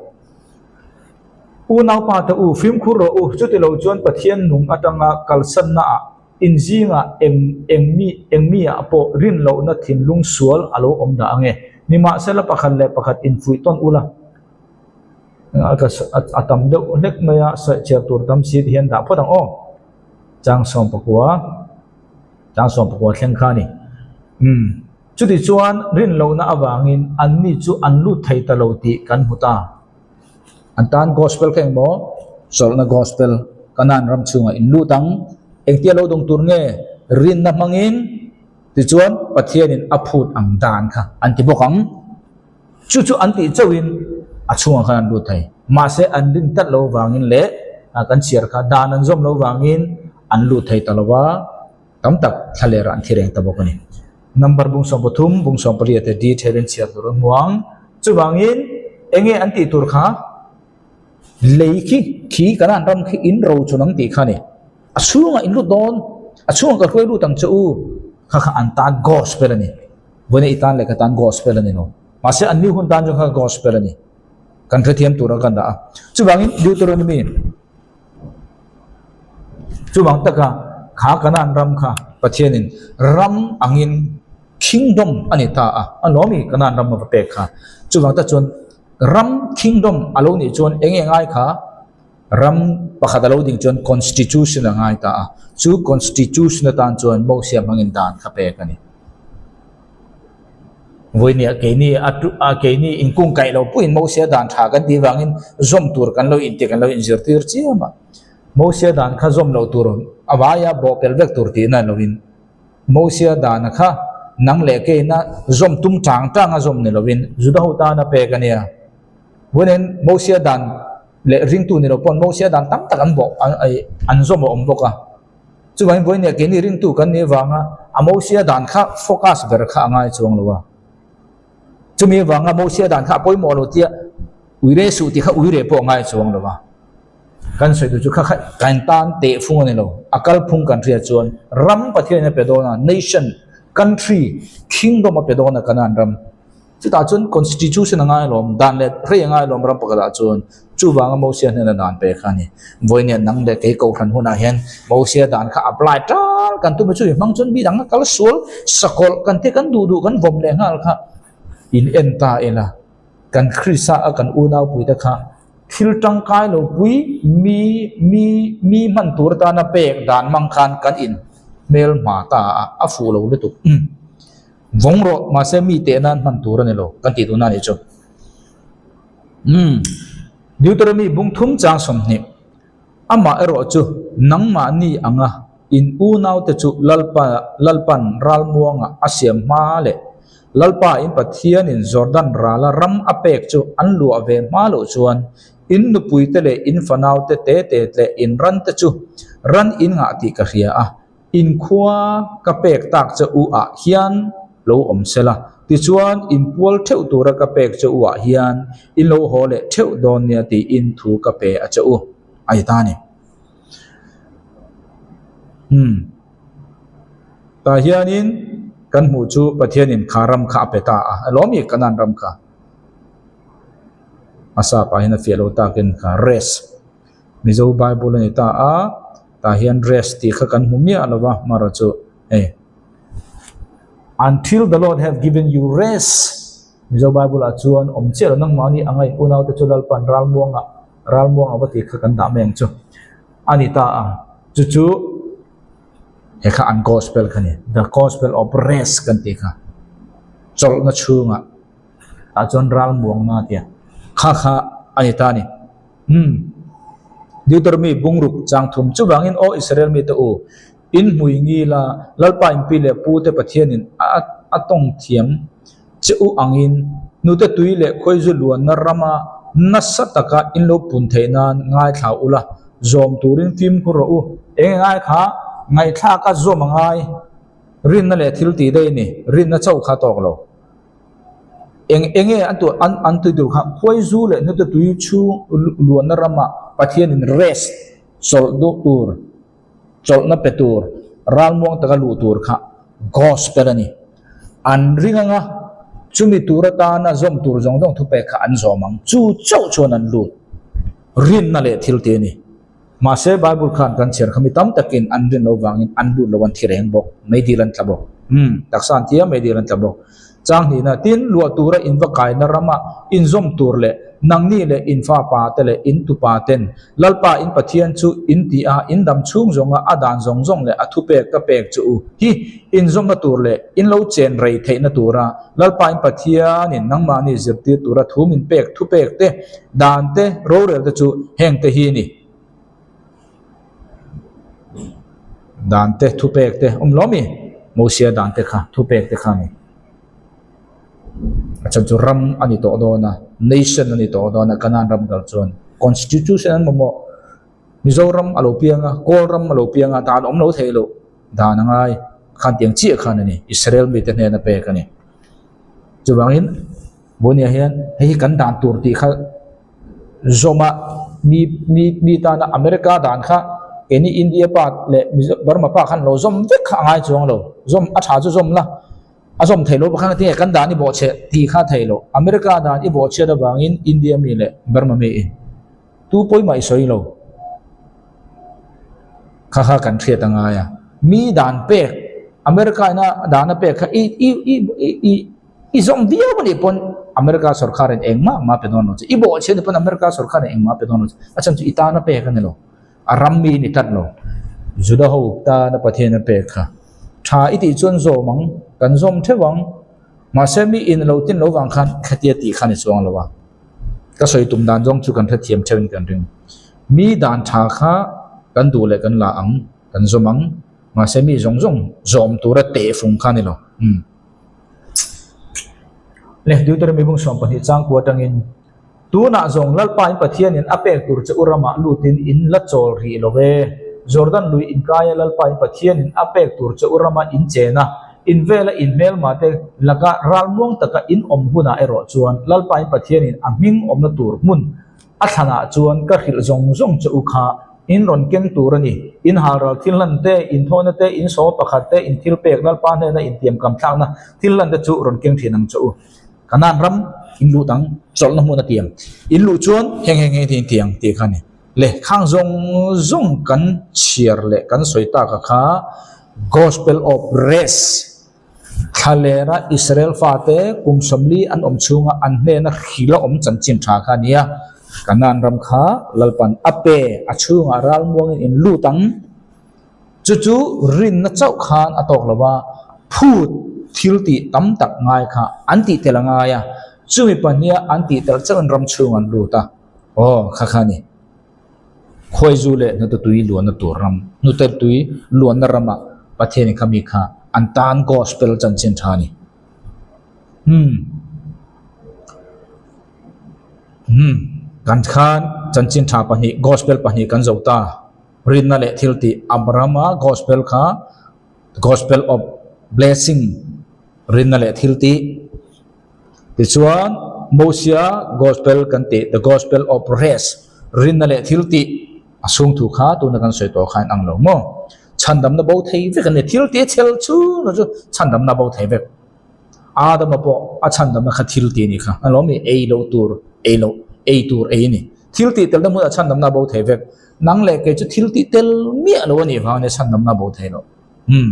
Unaupa te u, fimkhur rawh u, chuti lo chuan Pathian nung atanga kalsanna ah inzingah eng eng mi eng mi ah pawh rin lohna thinlung sual a lo awm dah ang e. Nimahsela pakhat leh pakhat infuih tawn ula. A tam deuh hlek mai a, chhiar tur tam si ti hian dah phawt ang aw. Chang 14, chang 14 thleng kha a ni. Umm, chuti chuan rin lohna avangin anni chu an lut thei ta lo tih kan hmu ta. An tan Gospel kha engmaw? Chawlhna Gospel, Kanaan ram chhungah in lut ang. Engtia lo dawng tur nge? Rinna hmangin, tichuan Pathianin a phut ang dan kha an ti bawk ang. Chu chu an tih chauhin a chhungah khan an lut thei. Mahse an rin tlat lo vangin leh kan chhiar kha dan an zawm lo vangin an lut thei ta lo va, tam tak thlalerah an thi reng ta bawk a ni. Number bung 13, bung 14 te detail in chhiar tur an hmu ang. Chuvangin enge an tih tur kha lei khi khi Kanaan ram khi in ro chun ang tih kha a ni. A chhungah in lut dawn, a chhungah ka hruai lut ang che u, kha kha an tan gospel a ni. Vawiin i tan leh ka tan gospel a ni lo. Mahse an ni hun tan chuan kha gospel a ni. Kan hrethiam tura kan dah a. Chuvangin Deuteronomy chuvang taka kha Kanaan ram kha Pathianin ram angin kingdom a ni ta a. A lawm i Kanaan ram a va pek kha. Chuvang tak chuan ram kingdom a lo nih chuan eng eng ai kha Ram pakhat a lo ding chuan Constitution a ngai ta a, chu Constitution atan chuan Mosia hmangin dan kha pek a ni. Vawinia keini a a keini inkungkaih lo puiin Mosia dan tha kan tih vangin zawm tur kan lo inti kan lo inzirtir chiam a. Mosia dan kha zawm loh tur a vaia bawhpelh vek tur tihna lovin Mosia dana kha nang leh keina zawm tum tang tang a zawm ni lovin Juda ho tana pek a nia. Vawiin Mosia dan leh ringtu ni lo pawn Mosia dan tam tak an bawh an zawm a awm bawk a. Chuvangin vawiin keini ringtu kan nih avanga a Mosia dan kha focus ber kha a ngai chuang lo a. Chumi avanga Mosia dan kha a pawimawh lo tia uire suh tih kha uire pawh a ngai chuang lo a. Kan sawi duh chu kha kha kan tan tehfung a ni lo. A kalphung kan hriat chuan ram Pathianin a pe dawn a, nation, country, kingdom a pe dawn a Kanaan ram. Chutah chuan Constitution a ngai alawm, dan leh rei a ngai alawm ram pakhatah chuan. Chuvanga Mosia hnena dan pe kha a ni. Vawinia nang leh kei kohhran hunah hian Mosia dan kha apply tal kan tum a chu i hmang chuan mi dang a kal sual sakawlh kan te kan duh duh kan vawm leh nghal kha in en ta ila kan Krista a kan unau puite kha thil tangkai lo pui mi mi mi hman tur atana pek dan hmang khan kan in hmel hma ta a a fuh lo lutuk. Vawng rawh, mahse mi teh nan hman tur a ni lo, kan tih duhna a nih chu. Umm, Deuteronomy bung thum chang 20, Amah erawh chu nangmahni anga in unaute chu Lalpa, Lalpan ralmuanga a siam hma leh Lalpa in Pathianin Jordan rala ram a pek chu an luah ve hma loh chuan in nupuite leh in fanaute te te leh in rante chu ran in ngah tih ka hria a, In khua ka pek tak che u ah hian lo awm se la, tichuan in pual theuh tura ka pek che u ah hian in lo haw leh theuh dawn nia tiin thu ka pe a che u a ti ta a ni. Umm. Tah hianin kan hmuh chu Pathianin kha ram kha a pe ta a, lawm i Kanaan ram kha. A sap ah hian a fiah lo takin kha rest. Mizo Bible a ni ta a, tah hian rest tih kha kan hmu miah lo va, hmara chu hei Until the Lord have given you rest Mizo Bible ah chuan awm chiah lo nangmahni anga in unaute chu Lalpan ralmuanga ralmuanga va tih kha kan dah mai ang chu a ni ta a, chu chu he kha an gospel kha a ni the gospel of rest kan tih kha chawlhna chhungah tah chuan ralmuangna a tia kha kha a ni ta a ni. Umm. Deuteronomy bungruk chang thum chuvangin aw Israel mite u, in hmui ngila Lalpa in pi leh pu te Pathianin a a tawng thiam che u angin hnute tui leh khawizu luanna rama nasa taka in lo pun theih nan ngaithla ula zawm turin fimkhur rawh u. Eng ngai kha ngaihthlaka zawm a ngai, rinna leh thil tih daih a ni, rinna chauh kha tawk lo. Eng eng nge an tuah an an tui tur kha khuaizu leh hnute tui chhung luanna ramah Pathianin rest chawlh duh tur chawlhna pe tur ralmuang taka luh tur kha gospel a ni. An ring anga chumi tur atana zawm tur zawng zawng thupek kha an zawm ang. Chu chauh chuan an lut. Rinna leh thil tih a ni. Mahse, Bible khan kan chhiar kha mi tam takin an rin lo vangin an lut lo an thi reng bawk, meidil an tla bawk. Umm, taksa an thi a, meidil an tla bawk. Chang hnihna, Tin, luah tura in va kaina rama inzawm tur leh nangni leh in fapa te leh in tupa ten Lalpa in Pathian chu in ti a, in dam chhung zawnga a dan zawng zawng leh a thupek ka pek chu u hi inzawmna tur leh in lo chen rei theihna tura Lalpa in Pathianin nangmahni zirtir tura thu min pek thupek te, dan te, rorel te chu heng te hi ni. Dan te thupek te awm lo mi? Mosia dan te kha thupek te kha a ni. A chhan chu ram a ni tawh dawn a, nation a ni tawh dawn a, Canaan ram kal chuan constitution an mamawh. Mizoram a lo piang a, Kawl ram a lo piang a, dan awm lo theih loh dan a ngai khan tiang chiah khan a ni, Israel mite hnena pek a ni. Chuvangin Bunia hian hei hi kan dan tur tih kha zawm a, mi mi mi tana America dan kha keini India pa leh Mizo Burma pa khan lo zawm vek kha a ngai chuang lo, zawm a tha chu zawm la. A zawm thei lo pakhat a tinge kan dan i bawhchhe tih kha thei lo. America dan i bawhchhiat avangin India mi leh Burma mi in tu pawimah i sawi lo. Kha kha kan hriat a ngai a. Mi dan pek America ina dan a pek kha i i i i i i zawm viau a nih pawn America sorkar in engmah mah pe dawn lo che. I bawhchhiat nih pawn America sorkar in engmah pe dawn lo che. A chhan chu i tan a pek a ni lo. A ram mi ni tlat lo. Juda ho tana Pathian a pek kha. Tha i tih chuan zawm ang, kan zawm theuh ang. Mahse mi in lo tin lo vang khan khatia tih kha ni chuang lo a. Ka sawi tum dan zawng chu kan hrethiam theuhin kan ring. Mi dan tha kha kan duh leh kan la ang, kan zawm ang. Mahse mi zawng zawng zawm tura tehfung kha ni lo. Umm. Le, Deuteronomy bung 12 changkua atangin. Tunah zawng Lalpain Pathianin a pek tur che u ramah lutin in la chawl rih lo ve. Jordan lui inkaia Lalpain Pathianin a pek tur che u rama in chen a, in vela in hmelmate laka ralmuang taka in awm hunah erawh chuan Lalpain Pathianin a hming awmna tur hmun a thlanah chuan ka hrilh zawng zawng che u kha in rawn keng tur a ni. In halral thil hlan te, in thawhna te, in saw pakhat te, in thil pek Lalpa hnena intiamkam thlakna thil hlan te chu rawn keng thin ang che u. Kanaan ram in luh dang chawlhna hmun a tiang. In luh chuan heng heng heng in tiang tih kha a ni. Le khang zawng zawng kan chhiar leh kan sawi tak a kha Gospel of Rest thlalera Israel fate kum 40 an awm chhunga an hnena hrila awm chanchin tha kha a ni a. Kanaan ram kha Lalpan a pe a chhungah ralmuangin in lut ang. Chu chu rinna chauh khan a tawk lo va, phut thil tih tam tak ngai kha an tih tel a ngai a, chumi pahniha an tih tel chauhin ram chhung an lut a, aw kha kha a ni. Khuaizu leh hnute tui luanna tur ram, hnute tui luanna ramah Pathianin kha mi kha an tan gospel chanchin tha a ni. Hmm. Hmm. Kan khan chanchin tha pahnih, gospel pahnih kan zo ta. Rinna leh thil tih Abrahama Gospel kha Gospel of Blessing, Rinna leh thil tih. Tichuan Mosia Gospel kan tih The Gospel of Rest, Rinna leh thil tih a chhung thu kha tuna kan sawi tawh kha in ang lo maw? Chhandamna bo thei vek a ni. Thil tih a chhel chhung chu chhandamna bo thei vek. Adama pawh a chhandamna kha thil tih a nih kha. A lawm i ei loh tur ei loh ei tur ei a ni. Thil tih telna hmunah chhandamna bo thei vek. Nang leh kei chu thil tih tel miah lo a nih vang ania chhandamna bo thei loh. Umm.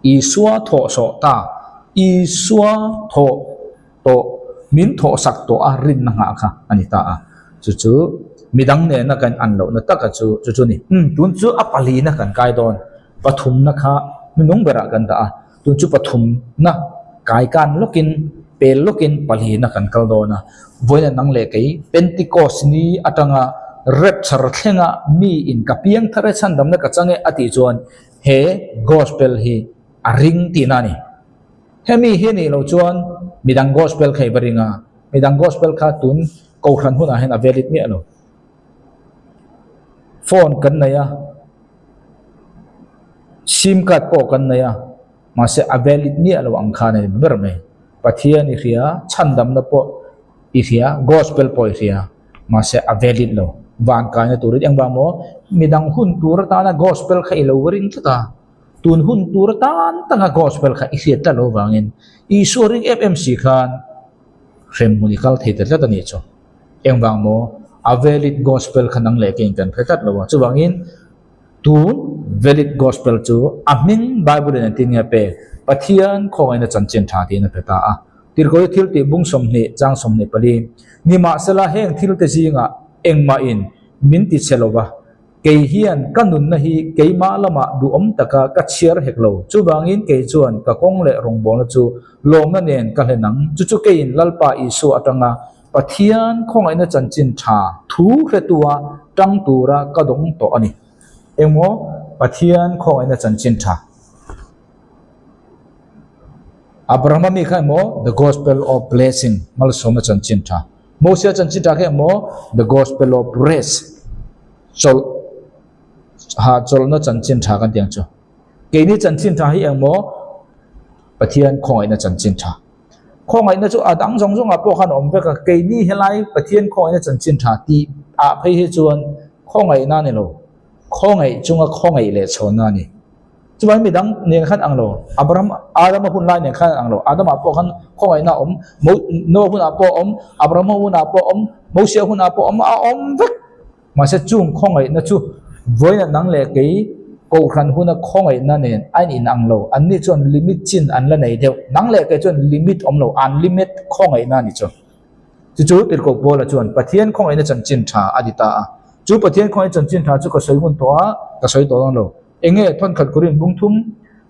Isua thawh sawh ta, Isua thawh tawh, min thawh sak tawh a rinna nghah kha a ni ta a. Chu chu midang nena kan an lohna taka chu chu chu a ni. Umm tun chu a palina kan kai dawn. Pathumna kha hnuhnung berah kan dah a. Tun chu pathumna kai kan lawkin, pel lawkin palina kan kal dawn a. Vawiin nang leh kei Pentecost ni atanga rapture thlenga mi in ka piang thar e chhandamna ka chang e a tih chuan he gospel hi a ring tihna a ni. Hemi hi a nih loh chuan midang gospel kha i va ring a, midang gospel kha tun kohhran hunah hian a valid miah lo. Phone kan nei a. Sim card pawh kan nei a, mahse a valid miah lo ang khan a ni ber mai. Pathian i hria, chhandamna pawh i hria, gospel pawh i hria, mahse a valid lo. Van kaina turin engvang maw? Midang hun tur atana gospel kha i lo ring tlat a, tun hun tur atan taka gospel kha i hriat tlat lo vangin Isua ring em em si khan hremhmun i kal thei ta tlat a nih chu. Engvang maw? A valid gospel kha nang leh keiin kan hre tlat lo a, chuvangin. Tun Valid Gospel chu a hming Bible in engtin nge a pek? Pathian khawngaihna chanchin tha tiin a pe ta a. Tirhkohte thiltih bung 20 chang 24, Nimahsela heng thilte zingah engmahin min ti chhe lo va, kei hian ka nunna hi keimah lamah duhawm taka ka chhiar hek lo. Chuvangin kei chuan ka kawng leh rawngbawlna chu lawmna nen ka hlen ang. Chu chu keiin Lalpa Isua atanga Pathian khawngaihna chanchin tha thu hretua tang tura ka dawng tawh a ni. Engmaw Pathian khawngaihna chanchin tha? Abrahama mi kha emaw The Gospel of Blessing, malsawmna chanchin tha. Mosia chanchin tha kha emaw The Gospel of Rest, chawlh ha chawlhna chanchin tha kan tih ang chu. Keini chanchin tha hi engmaw Pathian khawngaihna chanchin tha. Khawngaihna chu a dang zawng zawngah pawh khan a awm vek a, keini helai Pathian khawngaihna chanchin tha tih ah phei hi chuan khawngaihna a ni lo, khawngaih chunga khawngaih leh chhawnna a ni. Chuvangin mi dang nen khan ang lo, Abraham, Adama hun lai nen khan ang lo, Adama pawh khan khawngaihna a awm, Mo, Noah hunah pawh a awm, Abrahama hunah pawh a awm, Mosia hunah pawh a awm, a awm vek. Mahse chung khawngaihna chu vawiinah nang leh kei kohhran huna khawngaihna nen a in ang lo. Anni chuan limit chin an la nei deuh. Nang leh kei chuan limit awm lo, unlimit khawngaihna a ni chu. Chu chu Tirhkoh Paula chuan Pathian khawngaihna chanchin tha a ti ta a. Chu Pathian khawngaihna chanchin tha chu ka sawi ngun tawh a, ka sawi tawh dawn lo. Enge thawnkhat Korin bung thum,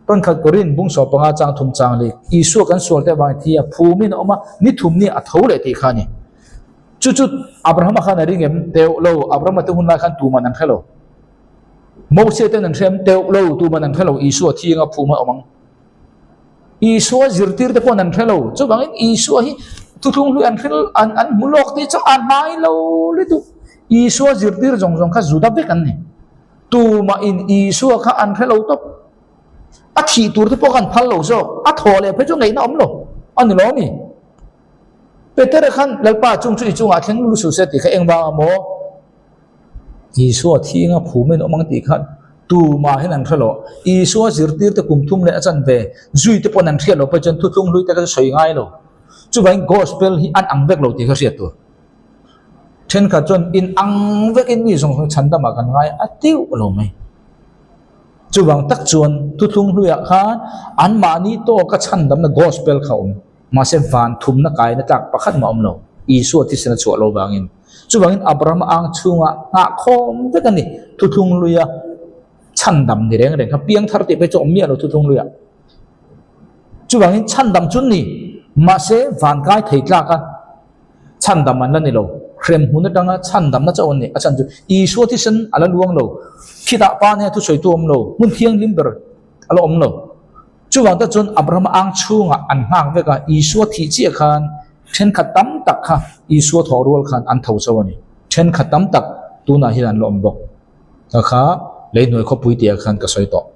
thawnkhat Korin bung sawh panga chang thum chang leh Isua kan sual te avangin thi a phumin a awm a, ni thum ni a tho leh tih kha a ni. Chu chu Abrahama khan a ring em? Teuh lo. Abrahama te hun lai khan tuman an hre lo. Mose ten an hre em? Teuh lo. Tuman an hre lo. Isua thi anga phum a awm ang. Isua zirtir te pawh an hre lo. Chuvangin Isua hi thuthlung hlui an hril an an hmu lawk tih chu a hnai lo lutuk. Isua zirtir zawng zawng kha Juda vek an ni. Tumahin Isua kha an hre lo tawp. A thih tur te pawh kha an phal lo zawk. A thaw leh phei chu ngaihna awm lo. A ni lo a mi? Petera khan Lalpa chung chu i chungah thleng lu suh se tih kha eng vang a maw? Isua thinga phumin awm ang tih kha tumah hian an hre lo. Isua zirtirte kum thum leh a chan ve zui te pawn an hriat loh pawh chuan thuthlung hlui te kha chu sawi ngai lo. Chuvangin Gospel hi an ang vek lo tih kha hriat tur. Thenkhat chuan in ang vekin mi zawng zawng chhandamah kan ngai a tiu lo mai. Chuvang tak chuan thuthlung hluiah khan anmahni tawka chhandamna Gospel kha a awm. Mahse, van thumna kaina tlak pakhat mah awm lo, Isua thisen a chhuah lo vangin. Chuvangin Abrahama ang chhunga nghah khawm vek a ni. Thuthlung luia chhandam ni reng reng kha piangthar tih phei chu awm miah lo thuthlung luia. Chuvangin chhandam chu ni, mahse van kai thei tlaka chhandam an la ni lo. Hrem hmun atanga chhandamna chauh an ni. A chhan chu Isua thisen a la luang lo. Khitah pa nia thusawitu awm lo, hmun thianghlim ber a la awm lo. Chuvang te chuan Abrahama ang chhungah an nghak vek a, Isua thih chiah khan thenkhat tam tak kha Isua thawh rual khan an tho chauh a ni. Thenkhat tam tak tunah hian an la awm bawk. Ka kha leihnuai khawpui tih ah khan ka sawi tawh.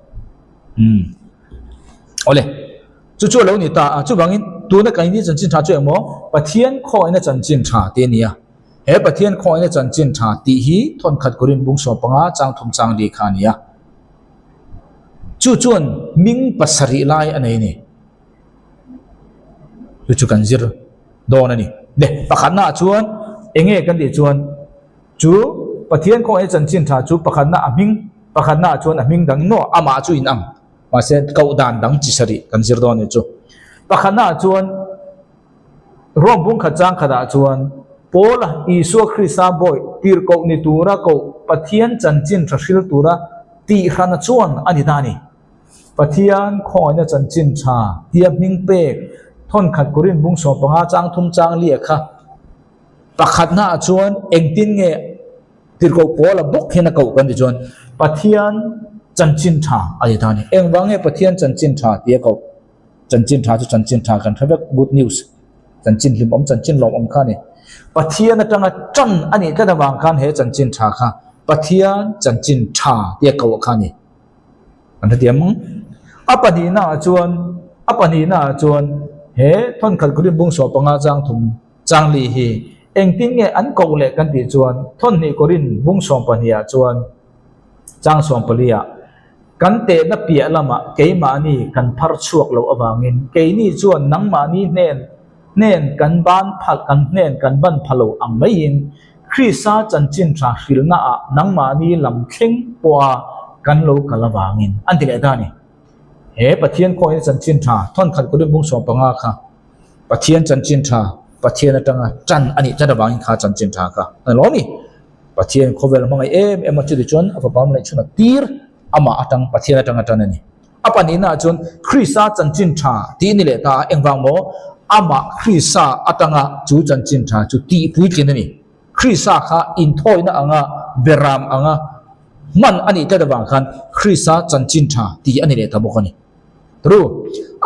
Umm. Awle. Chu chu a lo ni ta a, chuvangin tuna kan inti chanchin tha chu engmaw Pathian khawngaihna chanchin tha tih a ni a. He Pathian khawngaihna chanchin tha tih hi thawnkhat Korin bung 15 chang thum chang li kha a ni a. Chu chuan hming pasarih lai a nei a ni. Chu chu kan zir dawn a ni. Le, pakhatna ah chuan eng nge kan tih chuan chu Pathian khawngaihna chanchin tha chu pakhatna a hming, pakhatna ah chuan a hming dang nawh amah chu inang. Mahse koh dan dang chi sarih kan zir dawn a ni chu. Pakhatna ah chuan Rom bungkhat chang khatah chuan Paula Isua Krista bawi tirhkoh ni tura koh Pathian chanchin tha hril tura tihhrana chuan a ni ta a ni. Pathian khawngaihna chanchin tha tia hming pek thawnkhat Korin bung 15 chang thum chang liah kha pakhatna ah chuan engtin nge tirhkoh Paula bawk hian a koh kan ti chuan Pathian chanchin tha a ni ta a ni. Engvang nge Pathian chanchin tha tia koh? Chanchin tha chu chanchin tha kan hre vek, good news, chanchin hlimawm, chanchin lawmawm kha a ni. Pathian atanga tan a nih tlat avang khan he chanchin tha kha Pathian chanchin tha tia koh kha a ni. Kan hrethiam ang. A pahnihna ah chuan, a pahnihna ah chuan he thawnkhat Korin bung 15 chang thum chang li hi engtin nge an koh leh kan tih chuan thawnhnih Korin bung 12 ah chuan chang 14 ah Kan tehna piah lamah keimahni kan phar chhuak loh avangin keini chuan nangmahni hnen hnen kan ban phal kan hnen kan ban pha lo ang maiin Krista chanchin tha hrilhnaah nangmahni lam thleng pawha kan lo kal avangin an ti leh ta a ni. He Pathian khawngaihna chanchin tha thawnkhat Korinth bung 15 kha Pathian chanchin tha Pathian atanga tan a nih tlat avangin kha chanchin tha kha a ni lo a ni. Pathian khawvel hmangaih em em a chuti chuan a fapa hmangaih chhun a tir amah atang Pathian atanga tan a ni. A pahnihnaah chuan Krista chanchin tha tih ni leh ta a, engvang maw? Amah Krista atanga chu chanchin tha chu tih puitlin a ni. Krista kha inthawina anga beram anga hman a nih tlat avang khan Krista chanchin tha tih a ni leh ta bawk a ni. Ru,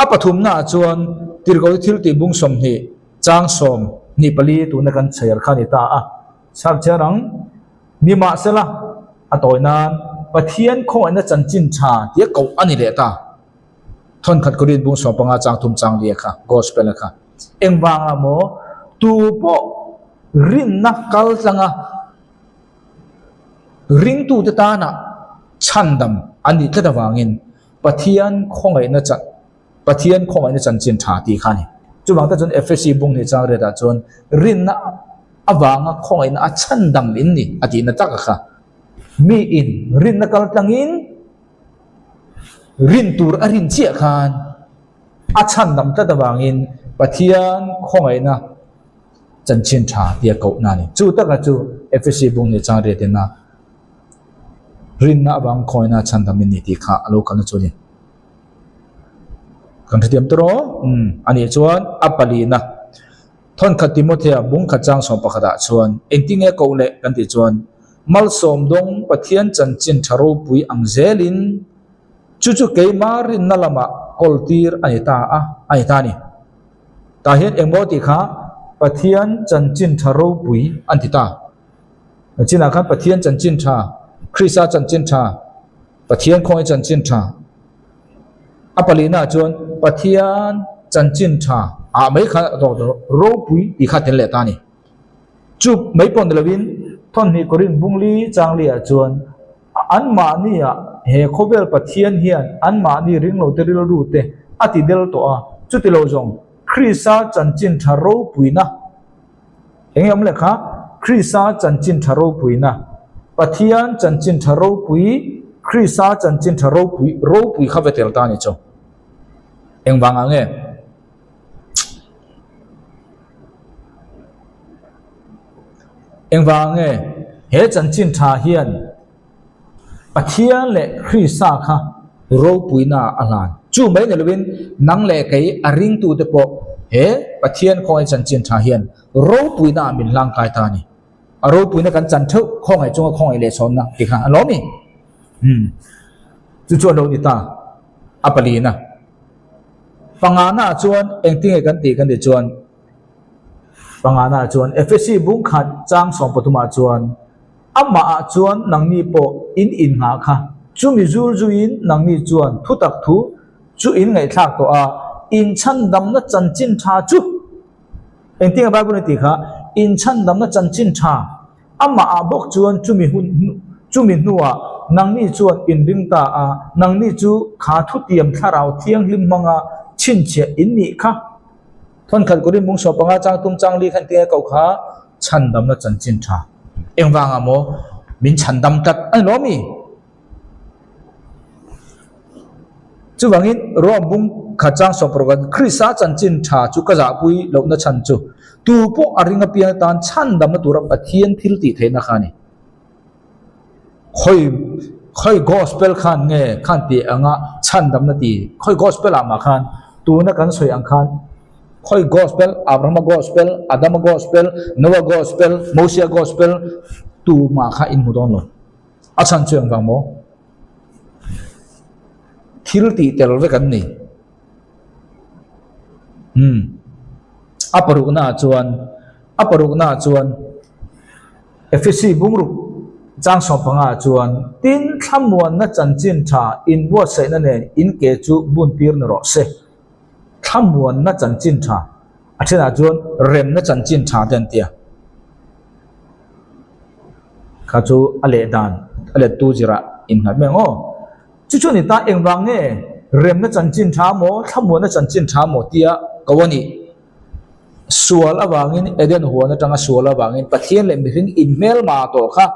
a pathumnaah chuan Tirhkohte thiltih bung 20 chang 24 tuna kan chhiar kha a ni ta a. Chhakchhiar ang. Nimahsela, a tawi nan Pathian khawngaihna chanchin tha tia koh a ni leh ta. Thawnkhat Korinth bung 15 chang thum chang lia kha, Gospel a kha. Engvangah maw tu pawh rinna kal tlanga ringtute tana chhandam an nih tlat avangin Pathian khawngaihna chan Pathian khawngaihna chanchin tha tih kha a ni. Chuvang tak chuan Efesi bung hnih chang riatah chuan rinna avanga khawngaihna a chhandam in ni a tihna tak a kha. Mi in rinna kal tlangin rin tur a rin chiah khan a chhandam tlat avangin Pathian khawngaihna chanchin tha tia kohna a ni. Chu taka chu Efesi bung hnih chang riatin a rinna avanga khawngaihna a chhandam in ni tih kha a lo kalna chu a ni. Kan hrethiam tawh rawh. Umm, a nih chuan a palina thawnkhat Timothea bung khat chang 11 ah chuan engtinge koh leh kan tih chuan malsawm dawng Pathian chanchin tha ropui ang zelin chu chu keima rinna lamah kawl tir a ni ta a, a ni ta a ni. Tah hian engmaw tih kha Pathian chanchin tha ropui an ti ta. Chinah khan Pathian chanchin tha, Krista chanchin tha, Pathian khawngaih chanchin tha. A palihnaah chuan Pathian chanchin tha ah mai kha ropui tih kha a tel leh ta a ni. Chu mai pawh ni lovin thawmhnih Korinth bungli changliah chuan anmahniah he khawvel Pathian hian anmahni ringlote rilrute a ti del tawh a, chuti lo zawng Krista chanchin tha ropuina Eng nge awm leh kha? Krista chanchin tha ropuina, Pathian chanchin tha ropui, Krista chanchin tha ropui, ropui kha ve tel ta a ni chu. Engvangah nge? Engvangah nge he chanchin tha hian Pathian leh Krista kha ropuina a hlan. Chu mai ni lovin nang leh kei a ringtute pawh he Pathian khawngaih chanchin tha hian ropuina ah min hlangkai ta a ni. A ropuina kan chan theuh khawngaih chunga khawngaih leh chhawnna tih kha a lawm i. Umm. Chu chu a lo ni ta. A palina. Pangana ah chuan engtinge kan tih kan tih chuan pangana ah chuan Efesi bung khat chang 13 ah chuan Amah ah chuan nangni pawh in innghah kha, chumi zul zuiin nangni chuan thutak thu chu in ngaihthlak tawh a, inchhandamna chanchin tha chu engtinge Bible in tih kha, inchhandamna chanchin tha amah ah bawk chuan chumi hun chumi hnuah nangni chuan in ring ta a, nangni chu kha thutiam thlarau thianghlim hmanga chhinchhiah in nih kha. Thawnkhat Korinth bung 15 chang tum chang li khan tinge koh kha chhandamna chanchin tha. Engvangah maw min chhandam tlat a ni lo mi? Chuvangin Rome bung khat chang 16 khan Krista chanchin tha chu ka zahpui lohna chhan chu tu pawh a ring apiang atan chhandamna tura Pathian thil tih theihna kha a ni. Khawi khawi gospel khan nge khan tih anga chhandamna ti khawi gospel ah mah khan tuna kan sawi ang khan khawi gospel Abrahama gospel Adama gospel Noah gospel Mosia gospel tu mah kha in hmu dawn lo a chhan chu engvang maw thil tih tel vek an ni umm a parukna ah chuan a parukna ah chuan. Efesi bungruk chang 15 ah chuan tin thlamuanna chanchin tha inbuatsaihna nen in ke chu buntir ni rawh se. Thlamuanna chanchin tha a thenah chuan remna chanchin tha te an ti a. Kha chu a leh dan a lettu zirah innghat mai ang aw. Chu chu ni ta engvang nge remna chanchin tha maw thlamuanna chanchin tha maw tia ko a nih. Sual avangin Eden huan atanga sual avangin Pathian leh mihring inhmelma tawh kha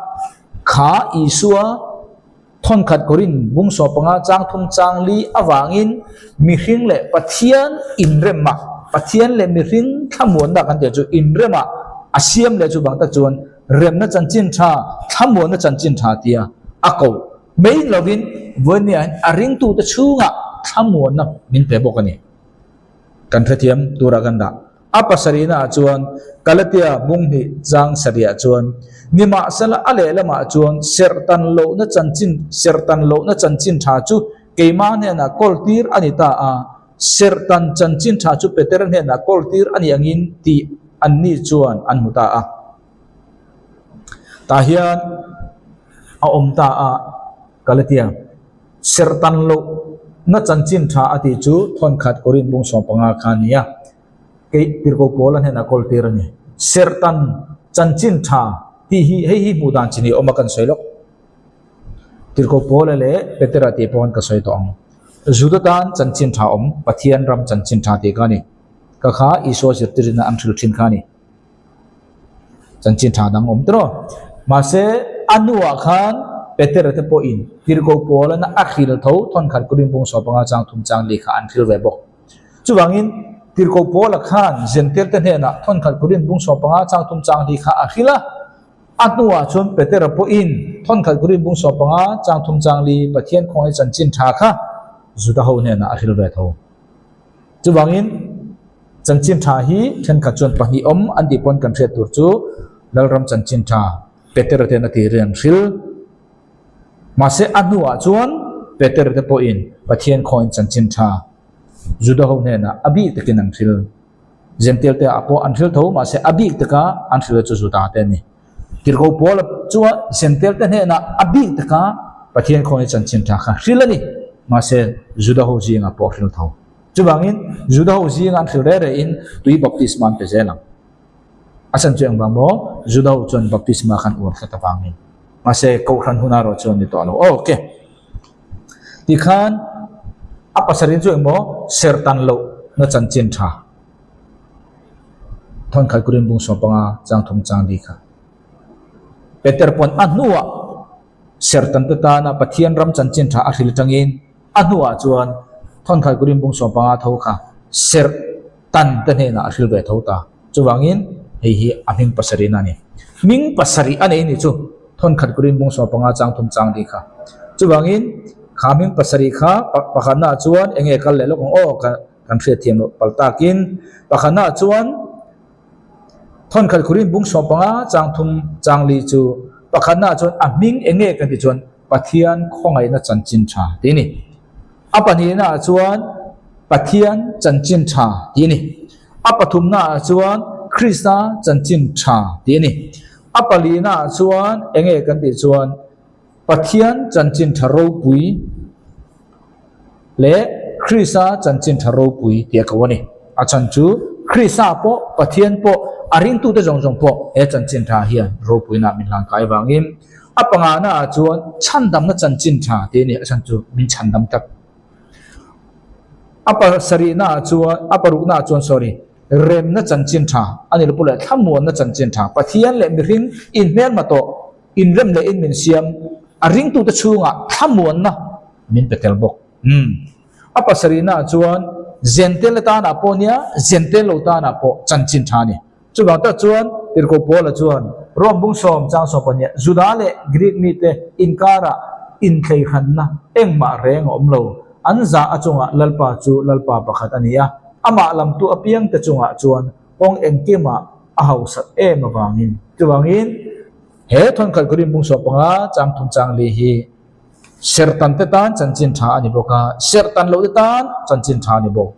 kha Isua Thawnkhat Korin bung 15 chang thum chang li avangin mihring leh Pathian inrema, Pathian leh mihring thlamuanna kan tih chu inrema a siam leh chu vang tak chuan remna chanchin tha, thlamuanna chanchin tha tia a ko mai lovin vawinia hian a ringtute chhungah thlamuanna min pe bawk a ni. Kan hrethiam turah kan dah. A pasarihnaah chuan Galatia bung hnih chang sarihah chuan, Nimahsela a lehlamah chuan serhtan lohna chanchin serhtan lohna chanchin tha chu keimah hnenah kawltir a ni ta a, serhtan chanchin tha chu Petera hnenah kawltir a ni angin tih anni chuan an hmu ta a. Tah hian a awm ta a, Galatia serhtan lohna chanchin tha a tih chu thawnkhat Korin bung 15 kha a ni a. Kei Tirhkoh Paula hnenah kawl tir a ni. Serhtan chanchin tha tih hi hei hi hmuh dan chi ni awm a kan sawi lawk. Tirhkoh Paula leh Petera tih pawh ka sawi tawh ang. Juda tan chanchin tha awm, Pathian ram chanchin tha tih kha a ni. Ka kha Isua zirtirina an hrilh thin kha a ni. Chanchin tha dang awm tawh. Mahse a hnuah khan Petera te pawhin Tirhkoh Paulana a hril tho thawnkhat Korin bung 15 chang thum chang li kha an hril ve bawk. Chuvangin, Tirhkoh Paula khan Zentilte hnenah thawnkhat Korin bung 15 chang thum chang li kha a hrilh a. A hnuah chuan Petera pawhin thawnkhat Korin bung 15 chang thum chang li Pathian khawngaih chanchin tha kha Juda ho hnenah a hrilh ve tho. Chuvangin, chanchin tha hi thenkhat chuan pahnih awm an tih pawn kan hriat tur chu Lalram chanchin tha Petera ten a tih rian hrilh. Mahse, a hnuah chuan Peter te pawhin Pathian khawiin chanchin tha Juda ho hnenah a bik takin an hrilh. Jentail te ah pawh an hrilh tho, mahse a bik taka an hrilh chu Juda te a ni. Tirhkoh Paula chuan Jentail te hnenah a bik taka Pathian khawiin chanchin tha kha hrilh a ni, mahse Juda ho zingah pawh a hrilh tho. Chuvangin, Juda ho zinga an hrilh reh rehin tui baptisma an pe zel ang. A chhan chu engvang maw? Juda ho chuan baptisma khan uar tlat avangin. Mahse, Kohhran hun erawh chuan ni tawh lo. Aw, ok. Tikhan a pasarih chu engmaw? Serhtan loh na chanchin tha. Thawnkhat Korin bung 15 chang thum chang li kha. Peter pawn a hnuah serhtan te tana Pathian ram chanchin tha a hril atangin a hnuah chuan thawnkhat Korin bung 15 tho kha serhtan te hnenah a hril ve tho ta. Chuvangin hei hi a hming pasarihna a ni. Hming pasarih a nei ni chu thawnkhat Korin bung 15 chang thum chang tih kha. Chuvangin kha hming pasarih kha pakhatnaah chuan eng nge kal leh lawk ang aw kan hriatthiam loh palh takin pakhatnaah chuan thawnkhat Korin bung 15 chang thum chang li chu pakhatnaah chuan a hming eng nge kan tih chuan Pathian khawngaihna chanchin tha tih a ni. A pahnihnaah chuan Pathian chanchin tha tih a ni. A pathumnaah chuan Krista chanchin tha tih a ni. A palinaah chuan eng nge kan tih chuan Pathian chanchin tha ropui leh Krista chanchin tha ropui tih a ko a ni. A chhan chu Krista pawh Pathian pawh a ringtute zawng zawng pawh he chanchin tha hian ropuina min hlan kai avangin a panganaah chuan chhandamna chanchin tha tih a ni. A chhan chu min chhandam tlat. A pasarihnaah chuan, a paruknaah chuan, sorry, remna chanchin tha a ni lo pawh leh thlamuanna chanchin tha, Pathian leh mihring inhmelma tawh, inrem leh in min siam, a ringtute chhungah thlamuanna min pe tel bawk. Umm. A pasarihnaah chuan Zentel tanah pawh nia, Zentel lo tanah pawh chanchin tha a ni. Chuvang tak chuan Tirhkoh Paula chuan Rom bung sawm chang sawm pahnih Juda leh Greek mite inkarah inthleihranna engmah reng a awm lo. An zah a chungah Lalpa chu Lalpa pakhat a ni a, amah lamtu apiangte chungah chuan kawng engkimah a hausat em avangin. Chuvangin he thawnkhat Korin bung 15 chang thum chang li hi serhtan te tan chanchin tha a ni bawk a, serhtan loh te tan chanchin tha a ni bawk.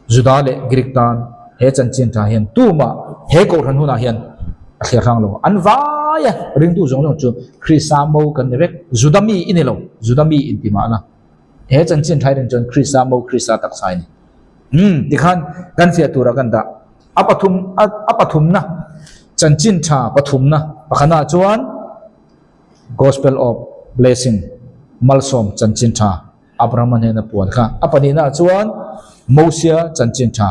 Juda leh Greek tan he chanchin tha hian tumah he kohhran hunah hian a thliar hrang lo. An vai a, ringtu zawng zawng chu Krista mo kan ni vek. Juda mi i ni lo, Juda mi inti mahna. He chanchin tha hi chuan Krista mo, Krista taksa i ni. Umm, tikhan kan fiah turah kan dah. A pathum, a pathumna, chanchin tha pathumna pakhatnaah chuan Gospel of Blessing, malsawm chanchin tha. Abrahama hnena puan kha. A pahnihnaah chuan Mosia chanchin tha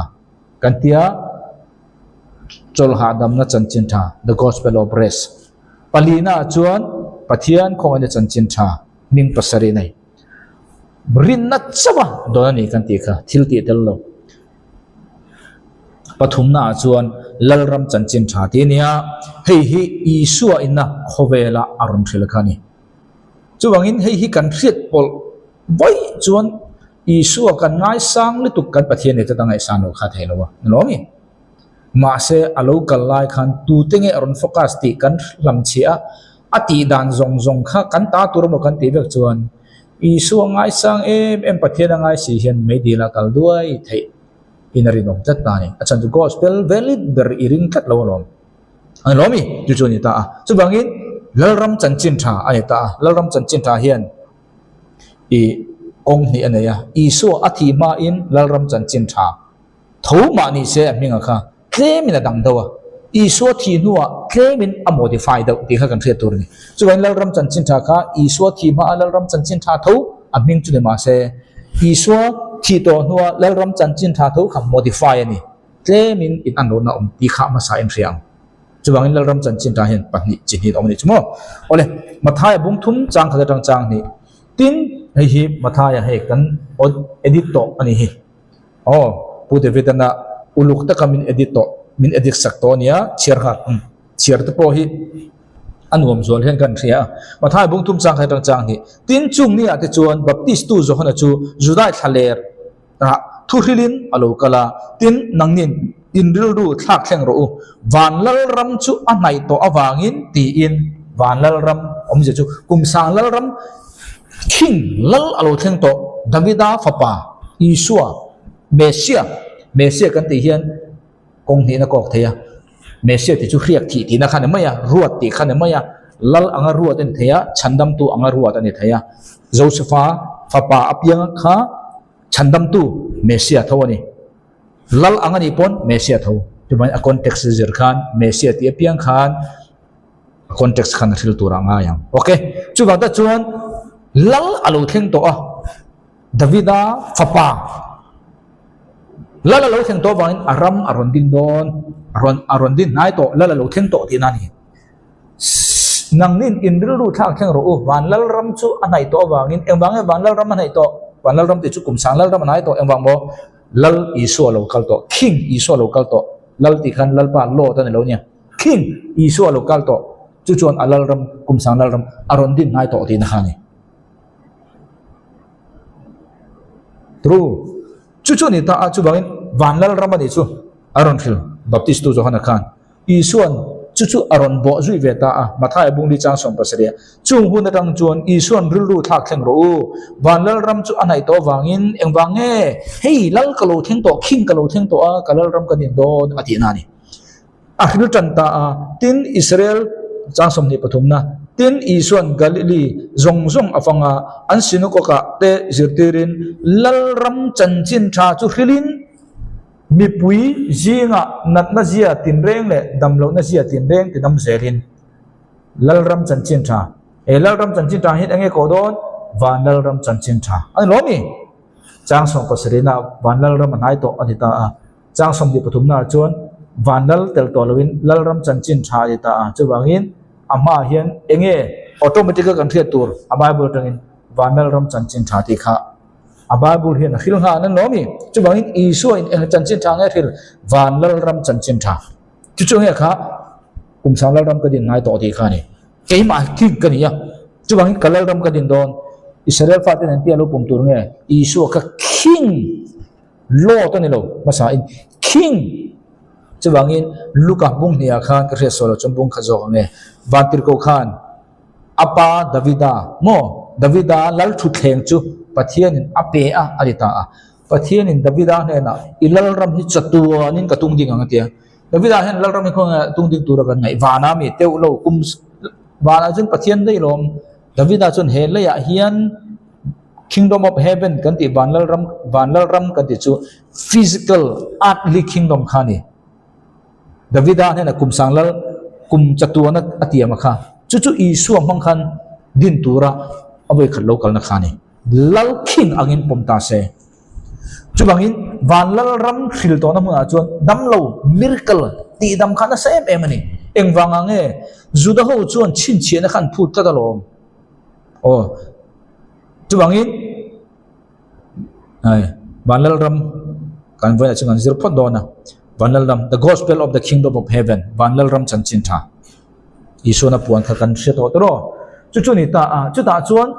kan tia chawlh hahdamna chanchin tha, the gospel of rest. Palinaah chuan Pathian khawngaihna chanchin tha. Hming pasarih nei. Rinna chauh a dawn a ni kan tih kha thil tih tel lo. Pathumna ah chuan Lalram chanchin tha tih a ni a, hei hi Isua inna khawvela a rawn hrilh kha a ni. Chuvangin hei hi kan hriat pawlh vaih chuan Isua kan ngaisang lutuk kan Pathian nei tlat a ngaihsan loh kha a thei lo a, ni lo mi? Mahse a lo kal lai khan tute nge a rawn focus tih kan hlamchhiah a, a tih dan zawng zawng kha kan ta tur emaw kan tih vek chuan Isua ngaisang em em Pathian a ngai si hian meidil a kal duai theih in a rinawm tlat ta a ni. A chhan chu Gospel valid ber i ring tlat lo alawm. A ni lawm i? Chu chu a ni ta a. Chuvangin Lalram chanchin tha a ni ta a. Lalram chanchin tha hian i kawng hnih a nei a. Isua a thih hmain Lalram chanchin tha Tho mah ni se a hminga kha tlemin a dang deuh a, Isua thih hnuah tlemin a modify deuh tih kha kan hriat tur a ni. Chuvangin Lalram chanchin tha kha Isua thih hmaa Lalram chanchin tha tho a hming chu ni mah se, Isua thih tawh hnua Lalram chanchin tha tho kha modify a ni. Tlemin in an lohna awm tih kha hmasa in hria ang. Chuvangin Lalram chanchin tha hian pahnih chi hnih a awm a nih chu maw? Awle, Mathaia bung thum chang khat atang chang hnih. Tin, hei hi Mathaia hei kan edit tawh a ni hi. Aw, Pu David-ana uluk taka min edit tawh, min edit sak tawh a nia, chhiar nghal ang. Chhiar te pawh hi a nuam zual hian kan hria a. Mathai bung thum chang khat atang chang hnih. Tin, chung ni ah te chuan Baptistu Johana chu Judai thlaler rah thuhrilin a lo kal a, tin, nangnin in rilru thlak thleng rawh u, van Lalram chu a hnaih tawh avangin tiin van Lalram awmzia chu kum sang Lalram King lal a lo thleng tawh, Davida fapa Isua, Messiah, Messiah kan tih hian kawng hnihna kawk thei a, Messiah tih chu hriak thih tihna kha a ni mai a, ruat tih kha a ni mai a, lal anga ruat a ni thei a, chhandamtu anga ruat a ni thei a, Josefa fapa apianga kha chhandamtu Messiah tho a ni. Lal ang a nih pawn Messiah tho, chuvangin a context zir khan Messiah tih apiang khan A context khan a hril tur ah ngai ang. Ok, chuvang tak chuan Lal a lo thleng tawh a, Davida fapa Lal a lo thleng tawh avangin a ram a rawn ding dawn, a rawn a rawn din hnai tawh, Lal a lo thleng tawh tihna a ni. Nangnin in rilru thlak thleng rawh u, van Lal ram chu a hnaih tawh avangin, engvang nge van Lal ram a hnaih tawh? Van Lal ram tih chu kum sang Lal ram a hnai tawh, engvang maw? Lal Isua a lo kal tawh, King Isua a lo kal tawh, Lal tih khan Lalpa Lord a ni lo nia. King Isua a lo kal tawh, chu chuan a lalram, kum sang lalram a rawn din ngai tawh tihna kha a ni. True. Chu chu a ni ta a, chuvangin van lalram a nih chu a rawn hril Baptistu Johana khan. Isua'n chu chu a rawn bawh zui ve ta a, Mathaia bungli chang 17 ah. Chung hun atang chuan Isua'n rilru thlak thleng rawh u, van lalram chu a hnaih tawh avangin engvang nge hei lal ka lo thleng tawh, King ka lo thleng tawh a, ka lalram ka din dawn a tihna a ni. A hril tan ta a, tin, Israel chang 23na, tin, Isua'n Galili zawng zawng a fang a, an sinagog-ah te zirtirin Lalram chanchin tha chu hrilin mipui zingah natna zia tinreng leh damlohna zia tinreng ti dam zelin Lalram chanchin tha, he Lalram chanchin tha hian eng nge kawh dawn? Van Lalram chanchin tha a ni lo mi? Chang 17-ah Van Lalram a hnai tawh a ni ta a. Chang 23 naah chuan van lal tel tawh loin Lalram chanchin tha a ni ta a, chuvangin a hmaah hian eng nge automatic a kan hriat tur a Bible atangin van Lalram chanchin tha tih kha a Bible hian a hril nghal an lo mi. Chuvangin Isua in eng chanchin tha nge a hril? Van Lalram chanchin tha. Chu chu nge kha kum sang Lalram ka din ngai tawh tih kha a ni. Keimah king ka ni a, chuvangin ka Lalram ka din dawn. Israel faten an tia lo pum tur nge Isua kha king. Lord a ni lo, hmasa in King! Chuvangin Luka bung hniah khan ka hriat sawi lo chuan bung kha zawk ang e. Vantirhkoh khan a pa Davida maw? Davida lal thutthleng chu Pathianin a pe a a ti ta a. Pathianin Davida hnenah i lalram hi chatuanin ka tung ding ang a ti a. Davida hian lalram hi khawnge tung ding tura kan ngaih? Vana mi teuh lo kum vanah chuan Pathian daih lawm. Davida chuan he leiah hian Kingdom of Heaven kan tih van lalram van lalram kan tih chu physical earthly kingdom kha a ni. Davida hnenah kum sang lal kum chatuana a tiam a kha. Chu chu Isua hmang khan din tura a vawi khat lo kalna kha a ni. Lal king angin pawm ta se. Chuvangin van lalram hril tawhna hmunah chuan damlo miracle tihdam kha nasa em em a ni. Engvangah nge Juda ho chuan chhinchhiahna kha an phut tlat alawm. Aw. Chuvangin hei Vanlalram kan vawiinah chuan kan zir phawt dawn a, Vanlalram, the gospel of the kingdom of heaven, Vanlalram chanchin tha Isuana puan kha kan hre tawh tawh aw. Chu chu a ni ta a, chutah chuan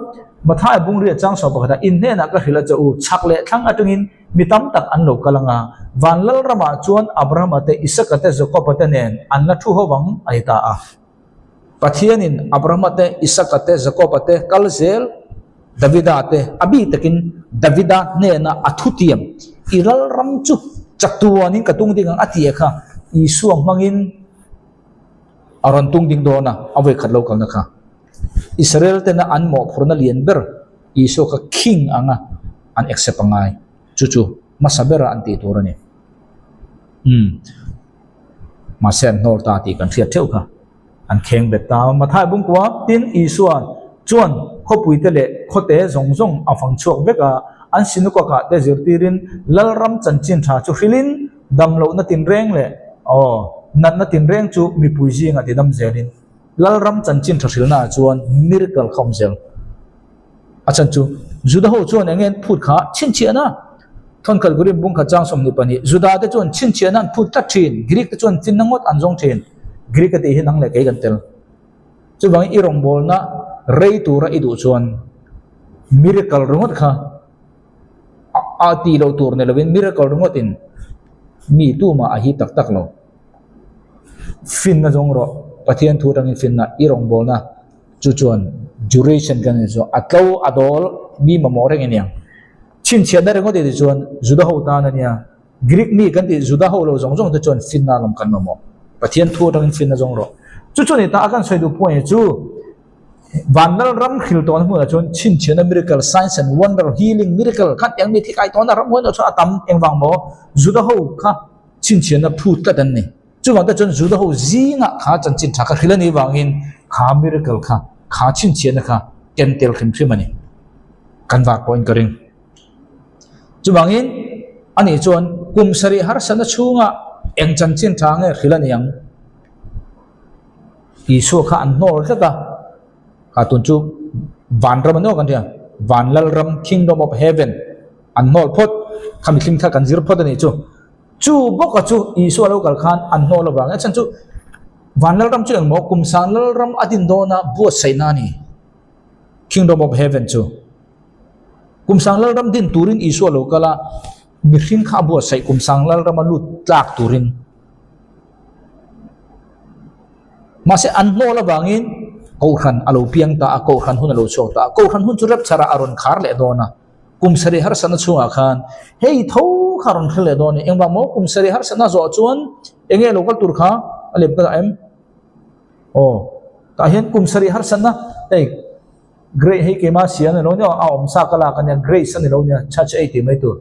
Matthai bungria chang sawm pakhatah in hnenah ka hrilh a che u, chhak leh thlang atangin mi tam tak an lo kal ang a, Vanlalramah chuan Abrahama te, Isaka te, Jakoba te nen an la thu ho vang a ni ta a. Pathianin Abrahama te, Isaka te, Jakoba te kal zel Davida te, a bik takin Davida hnena a thutiam, I lalram chu chatuanin ka tung ding ang a ti a kha, Isua hmangin a rawn tung ding dawn a, a vawikhat lo kalna kha. Israel tena an mawhphurhna lian ber Isua kha king anga an accept a ngai. Chu chu hmasa bera an tih tur a ni. Umm. Mahse an hnawl ta tih kan hriat theuh kha. An kheng bet ta. Mathai bungkua tin Isua chuan khawpuite leh khawte zawng zawng a fang chhuak vek a, an sinukakah te zirtirin Lalram chanchin tha chu hrilhin damlohna tinreng leh aw natna tinreng chu mipui zingah tidam zelin Lalram chanchin tha hrilhnaah chuan miracle kha awm zel. A chhan chu Juda ho chuan eng nge an phut kha chhinchhiahna? Thawnkhat Korin bungkhat chang 22 Juda te chuan chhinchhiahna an phut tlat thin, Greek te chuan finna ngawt an zawng thin. Greek a tih hi nang leh kei kan tel. Chuvangin i rawngbawlna rei tura i duh chuan miracle ringawt kha a tih loh tur ni lovin miracle ringawtin mi tumah a hip tak tak lo. Finna zawng rawh, Pathian thu atangin finna i rawngbawlna chu chuan duration kan ni chu a tlo a dawl mi mamawh reng a niang. Chhinchhiahna ringawt i tih chuan Juda ho tan a nia, Greek mi kan tih Juda ho lo zawng zawng te chuan finna lawm kan mamawh. Pathian thu atangin finna zawng rawh. Chu chu ni ta a kan sawi duh point chu Vanlal ram hril tawhna hmunah chuan chhinchhiahna miracle, signs and wonder, healing, miracle kha tiang mi thi kai tawhna ram huai chuan a tam engvang maw Juda ho kha chhinchhiahna phut tlat an ni. Chuvang te chuan Juda ho zingah kha chanchin tha kha hril a nih vangin kha miracle kha kha chhinchhiahna kha ken tel hrim hrim a ni. Kan var pawhin ka ring. Chuvangin ani chuan kum sarih harsatna chhungah eng chanchin tha nge hril a ni ang? Isua kha an hnawl tlat a, kha tun chu vanram a ni awk an tia, van lalram, kingdom of heaven, an hnawl phawt, kha mihring kha kan zir phawt a nih chu. Chu bawka chu Isua lo kal khan an hnawl avang a chhan chu van lalram chu engmaw kum sang lalram a din dawn a buatsaihna a ni, kingdom of heaven chu. Kum sang lalram din turin Isua lo kal a, mihring kha a buatsaih kum sang lalram a lut tlak turin. Mahse an hnawl avangin Kohhran a lo piang ta a, Kohhran hun a lo chhuak ta a, Kohhran hun chu rapchar ah a rawn khar leh dawn a, kum sarih harsatna chhungah khan hei tho kha a rawn thleng leh dawn a ni. Engvang maw kum sarih harsatna zawh chuan eng nge lo kal tur kha a lem ka dah em? Aw, tah hian kum sarih harsatna hei Grace hei keimah sia a ni lo nia, a awm sa ka lak a nia, Grace a ni lo nia, church ei tih mai tur.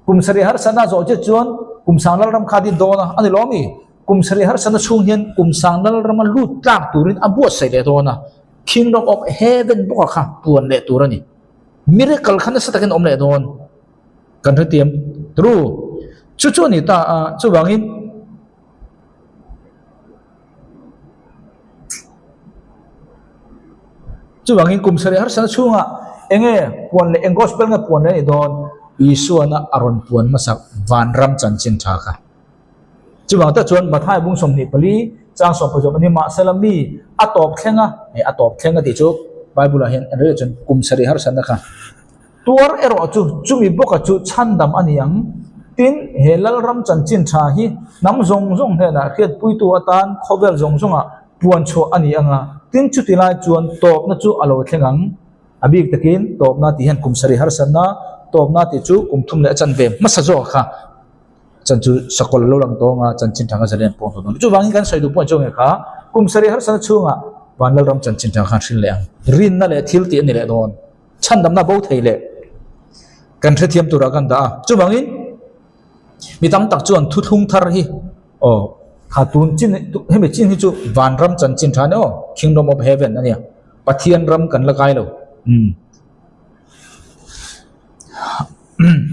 Kum sarih harsatna zawh chiah chuan kum sang lalram kha din dawn a, a ni lo ami? Kum sarih harsatna chhung hian kum sang lalrama lut tlak turin a buatsaih leh dawn a, Kingdom of Heaven bawka kha puan leh tur a ni. Miracle kha nasa takin awm leh dawn. Kan hrethiam true. Chu chu a ni ta a, chuvangin. Chuvangin kum sarih harsatna chhungah eng nge puan leh eng gospel nge puan leh a nih dawn? Isuana a rawn puan hmasak vanram chanchin tha kha. Chuvang tak chuan Mathai bung 24 chang 17 a ni mahsela mi a tawp thleng a, hei a tawp thleng a tih chu Bible ah hian en reng chuan kum sarih harsatna kha Tuar erawh chu chumi bawka chu chhandam a ni ang. Tin, he Lalram chanchin tha hi hnam zawng zawng hnenah hriatpuitu atan khawvel zawng zawngah puan chhuah a ni ang a, tin chuti lai chuan tawpna chu a lo thleng ang. A bik takin tawpna tih hian kum sarih harsatna tawpna tih chu kum thum leh a chanve hmasa zawk kha chan chu sakawlh lo lang tawng a, chanchin tha kha zalen pawh an dawn. Chuvangin kan sawi duh pawh chu nge kha kum sarih harsatna chhungah van Lalram chanchin tha khan hrin leh ang. Rinna leh thil tih a ni leh dawn. Chhandamna bo thei leh kan hrethiam turah kan dah a. Chuvangin mi tam tak chuan thuthlung thar hi aw kha tun chin hemi chin hi chu vanram chanchin tha a ni aw, Kingdom of Heaven a nia, Pathian ram kan la kai lo. Umm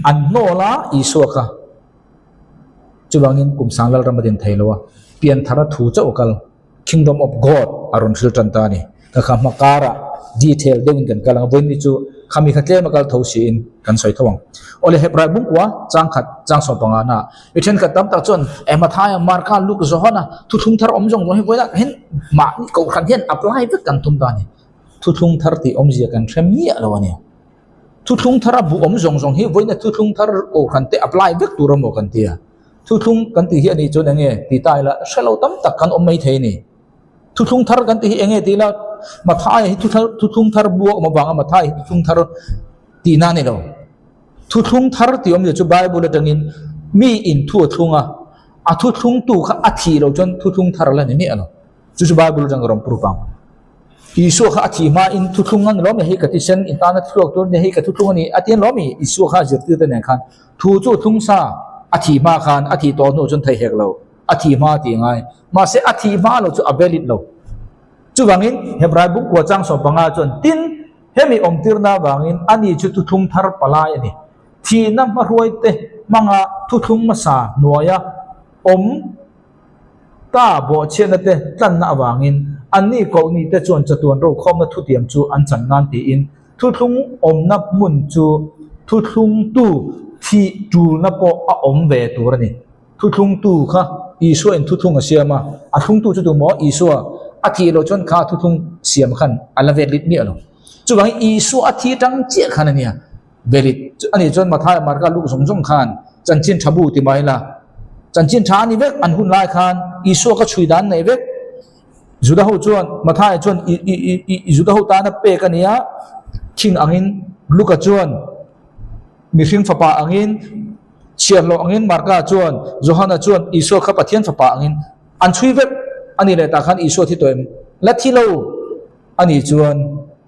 an hnawl a Isua kha chuvangin kum sang lalram a din thei lo a, pianthara thu chauh a kal. Kingdom of God a rawn hril tan ta a ni. Ka kha hma karah detail deuhin kan kal ang a, vawiin ni chu. Khami kha tlem a kal tho siin kan sawi tho ang. Awle Hebrai bungkua changkhat chang 15 na mi thenkhat tam tak chuan eh Mathaia, Marka, Luke, Johana thuthlung thar awm zawng zawng hi vawilah hian mahni kohhran hian apply vek kan tum ta a ni. Thuthlung thar tih awmzia kan hre miah lo a ni. Thuthlung thar a bu awm zawng zawng hi vawiina thuthlung thar kohhran te apply vek tur a maw kan ti a. Thuthlung kan tih hi a nih chuan eng nge tih ta ila hre lo tam tak kan awm mai thei a ni. Thuthlung thar kan tih hi eng nge tih ila Mathaia hi thuthlung thar bu a awm avanga Mathaia hi thuthlung thar tihna a ni lo. Thuthlung thar tih awmzia chu Bible atangin mi in thu a thlung a, a thuthlungtu kha a thih loh chuan thuthlung thar a la ni miah lo. Chu chu Bible atang ka rawn proof ang. Isua kha a thih hmain thuthlung a ni lawm e, hei ka thisen in tana thluak tur a ni, hei ka thuthlung a ni a ti a ni lawm e. Isua kha a zirtirte nen khan thu chu a thlung sa, a thih hma khan a thih tawh hnu chuan thei hek lo. A thih hma tih ngai. Mahse a thih hma lo chu a valid lo. Chuvangin Hebrai bungkua chang 15 chuan tin hemi awmtirna avangin ani chu thuthlung thar palai a ni. Thihna hmahruaite hmanga thuthlung hmasa hnuaia awm ta bawhchhiatna te tlanna avangin anni kohni te chuan chatuan rokhawmna thutiam chu an chan nan tiin thuthlung awmna hmun chu thuthlungtu thih tulna pawh a awm ve tur a ni. Thuthlungtu kha Isua in thuthlung a siam a, a thlungtu chu tumaw Isua a thih loh chuan kha thuthlung siam khan a la vet lit miah lo. Chuvangin Isua a thi tang chiah khan a nia velit a nih chuan Mathaia Marka Luke zawng zawng khan chanchin tha bu ti mai la chanchin tha a ni vek an hun lai khan Isua ka chhui dan nei vek Juda ho chuan Mathaia chuan i i i i Juda ho tana pek a nia thing angin Luka chuan mihring fapa angin Chhiarhlawh angin Marka chuan Johana chuan Isua kha Pathian fapa angin an chhui vek a nih leh tah khan Isua thi tawh em? La thi lo a nih chuan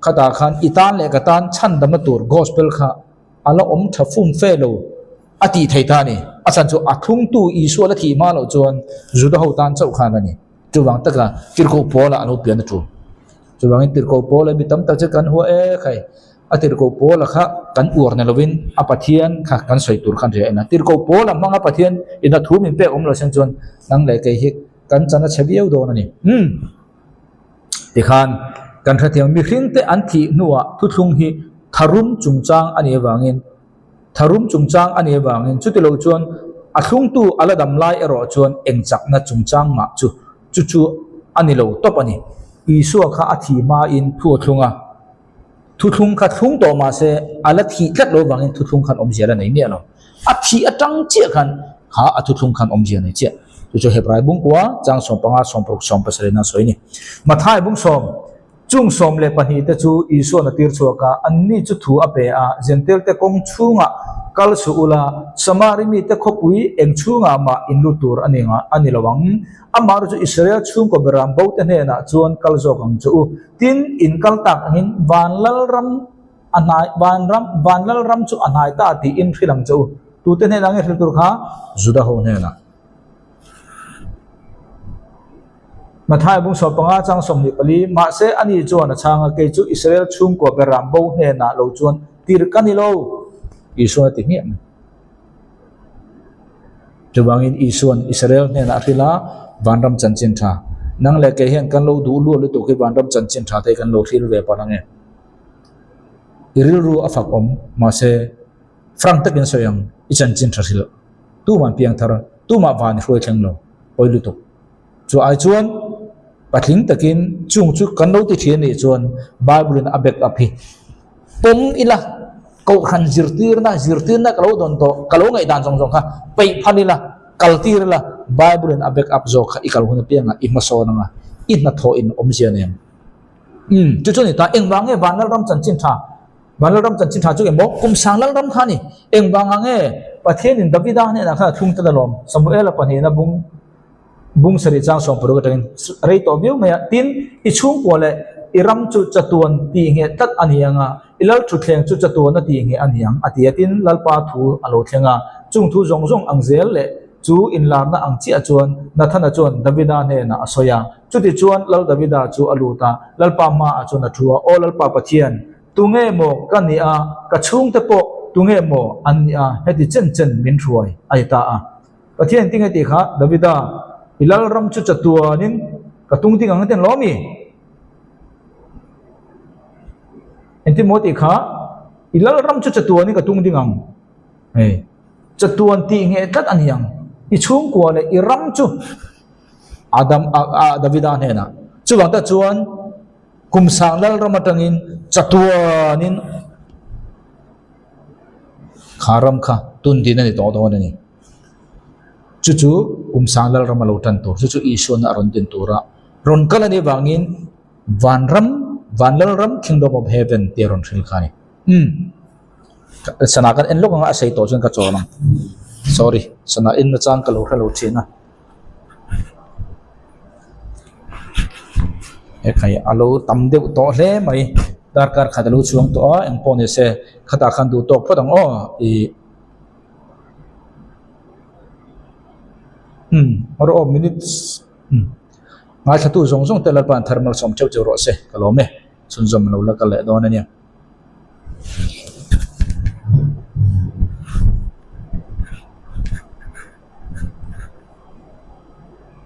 khatah khan i tan leh ka tan chhandamna tur Gospel kha a la awm tha fum fe lo a tih thei ta a ni. A chhan chu a thlungtu Isua la thih hma loh chuan Juda ho tan chauh khan a ni. Chuvang taka Tirhkoh Paula a lo pian a tul. Chuvangin Tirhkoh Paula mi tam tak chu kan hua e khai. A tirhkoh Paula kha kan uar ni lovin a Pathian kha kan sawi tur khan ria en a. Tirhkoh Paula hmanga Pathian ina thu min pek awm lo sen chuan nang leh kei hi kan chan a chhe viau dawn a ni. Umm. Tikhan kan hrethiam mihring te an thih hnuah thuthlung hi tharum chungchang a nih avangin tharum chungchang a nih avangin chuti lo chuan a thlungtu a la dam lai erawh chuan eng chakna chungchang mah chu chu chu a ni lo tawp a ni. Isua kha a thih hmain thu a thlung a. Thuthlung kha thlung tawh mah se a la thih tlat lo vangin thuthlung khan awmzia la nei miah lo. A thih atang chiah khan kha a thuthlung khan awmzia nei chiah. Chu chu Hebrai bungkua chang 15, 16, 17 a sawi a ni. Mathai bung sawm, Chung 12 te chu Isua'n a tir chhuak a, anni chu thu a pe a, Jentail-te kawng chhungah kal suh ula, Samari mite khawpui eng chhungah mah in lut tur a ni a ni lo ang. Amaherawhchu chu Israel chhungkaw beram bote hnenah chuan kal zawk ang che u. Tin, in kal tak angin van lalram a hnai, van ram, van lalram chu a hnai ta tiin hrilh ang che u. Tute hnenah nge hrilh tur kha? Juda ho hnenah. Matthai bung 15 chang 24, Mahse, ani chuan a chhang a, Kei chu Israel chhungkua beram bo hnenah lo chuan tir ka ni lo, Isuan a ti hmiah mai. Chuvangin Isua'n Israel hnenah a hrilh a, Vanram chanchin tha. Nang leh kei hian kan lo duh luah lutuk hi Vanram chanchin tha te hi kan lo hrilh ve palh ang e. I rilru a fak awm, mahse frank takin sawi ang, i chanchin tha hrilh. Tumah piang thar, tumah van i hruai thleng lo, pawi lutuk. Chu ai chuan patling takin chung chu kan lo ti thin anih chuan Bible in a back up hi pawm ila, kohhran zirtirna, zirtirna ka lo dawn tawh, ka lo ngaihdan zawng zawng kha peih phal ila, kal tir ila, Bible in a back up zawk kha i kal hun apiangah i hmasawn anga i hnathawh in awmzia nen. Umm, chu chu a ni ta, engvang nge Vanlalram chanchin tha, Vanlalram chanchin tha chu emaw kum sang Lalram kha a ni, engvang ah nge Pathianin Davida hnenah khan a thlung tel alawm, Samuela pahnihna bung, Bung sarih chang 60 atangin rei tawh viau mai a, tin, i chhungkua leh i ram chu chatuan tih ngheh tlat a ni ang a, i lal thutthleng chu chatuan a tih ngheh a ni ang, a ti a. Tin, Lalpa thu a lo thleng a, chung thu zawng zawng ang zel leh chu inlarna ang chiah chuan Nathana chuan Davida hnenah a sawi a. Chutichuan Lal Davida chu a lut a, Lalpa hmaah chuan a thu a, Aw Lalpa Pathian, tunge maw ka nih a, ka chhungte pawh tunge maw an nih a, heti chen chen min hruai a ni ta a. Pathian tinge tih kha Davida i lalram chu chatuanin ka tung ding ang ten lawm i? Engtin maw tih kha? I lalram chu chatuanin ka tung ding ang. Hei, chatuan tih ngheh tlat a ni ang. I chhungkua leh i ram chu Adam, a, a, Davida hnenah. Chuvang tak chuan kum sang lalram atangin chatuanin kha ram kha tun din a ni tawh dawn a ni. Chu chu kum sang lalram a lo tan tur, chu chu Isuana a rawn din tura rawn kal a nih vangin Vanram, Van Lalram, Kingdom of Heaven tih a rawn hril kha a ni. Umm. Sana kan en lawk anga a sei tawh chuan ka chawl ang. Sorry, sana en nachang ka lo hre lo thin a. Hekhai a lo tam deuh tawh hle mai. Darkar khat a lo chhuang tawh a, engpawh ni se khatah khan duh tawk phawt ang aw ih. Umm, rawh aw minutes. Umm. Ngaithlatu zawng zawng te Lalpa'n thar malsawm theuh theuh rawh se, ka lawm e. Chhunzawm lo la kal leh dawn a nia.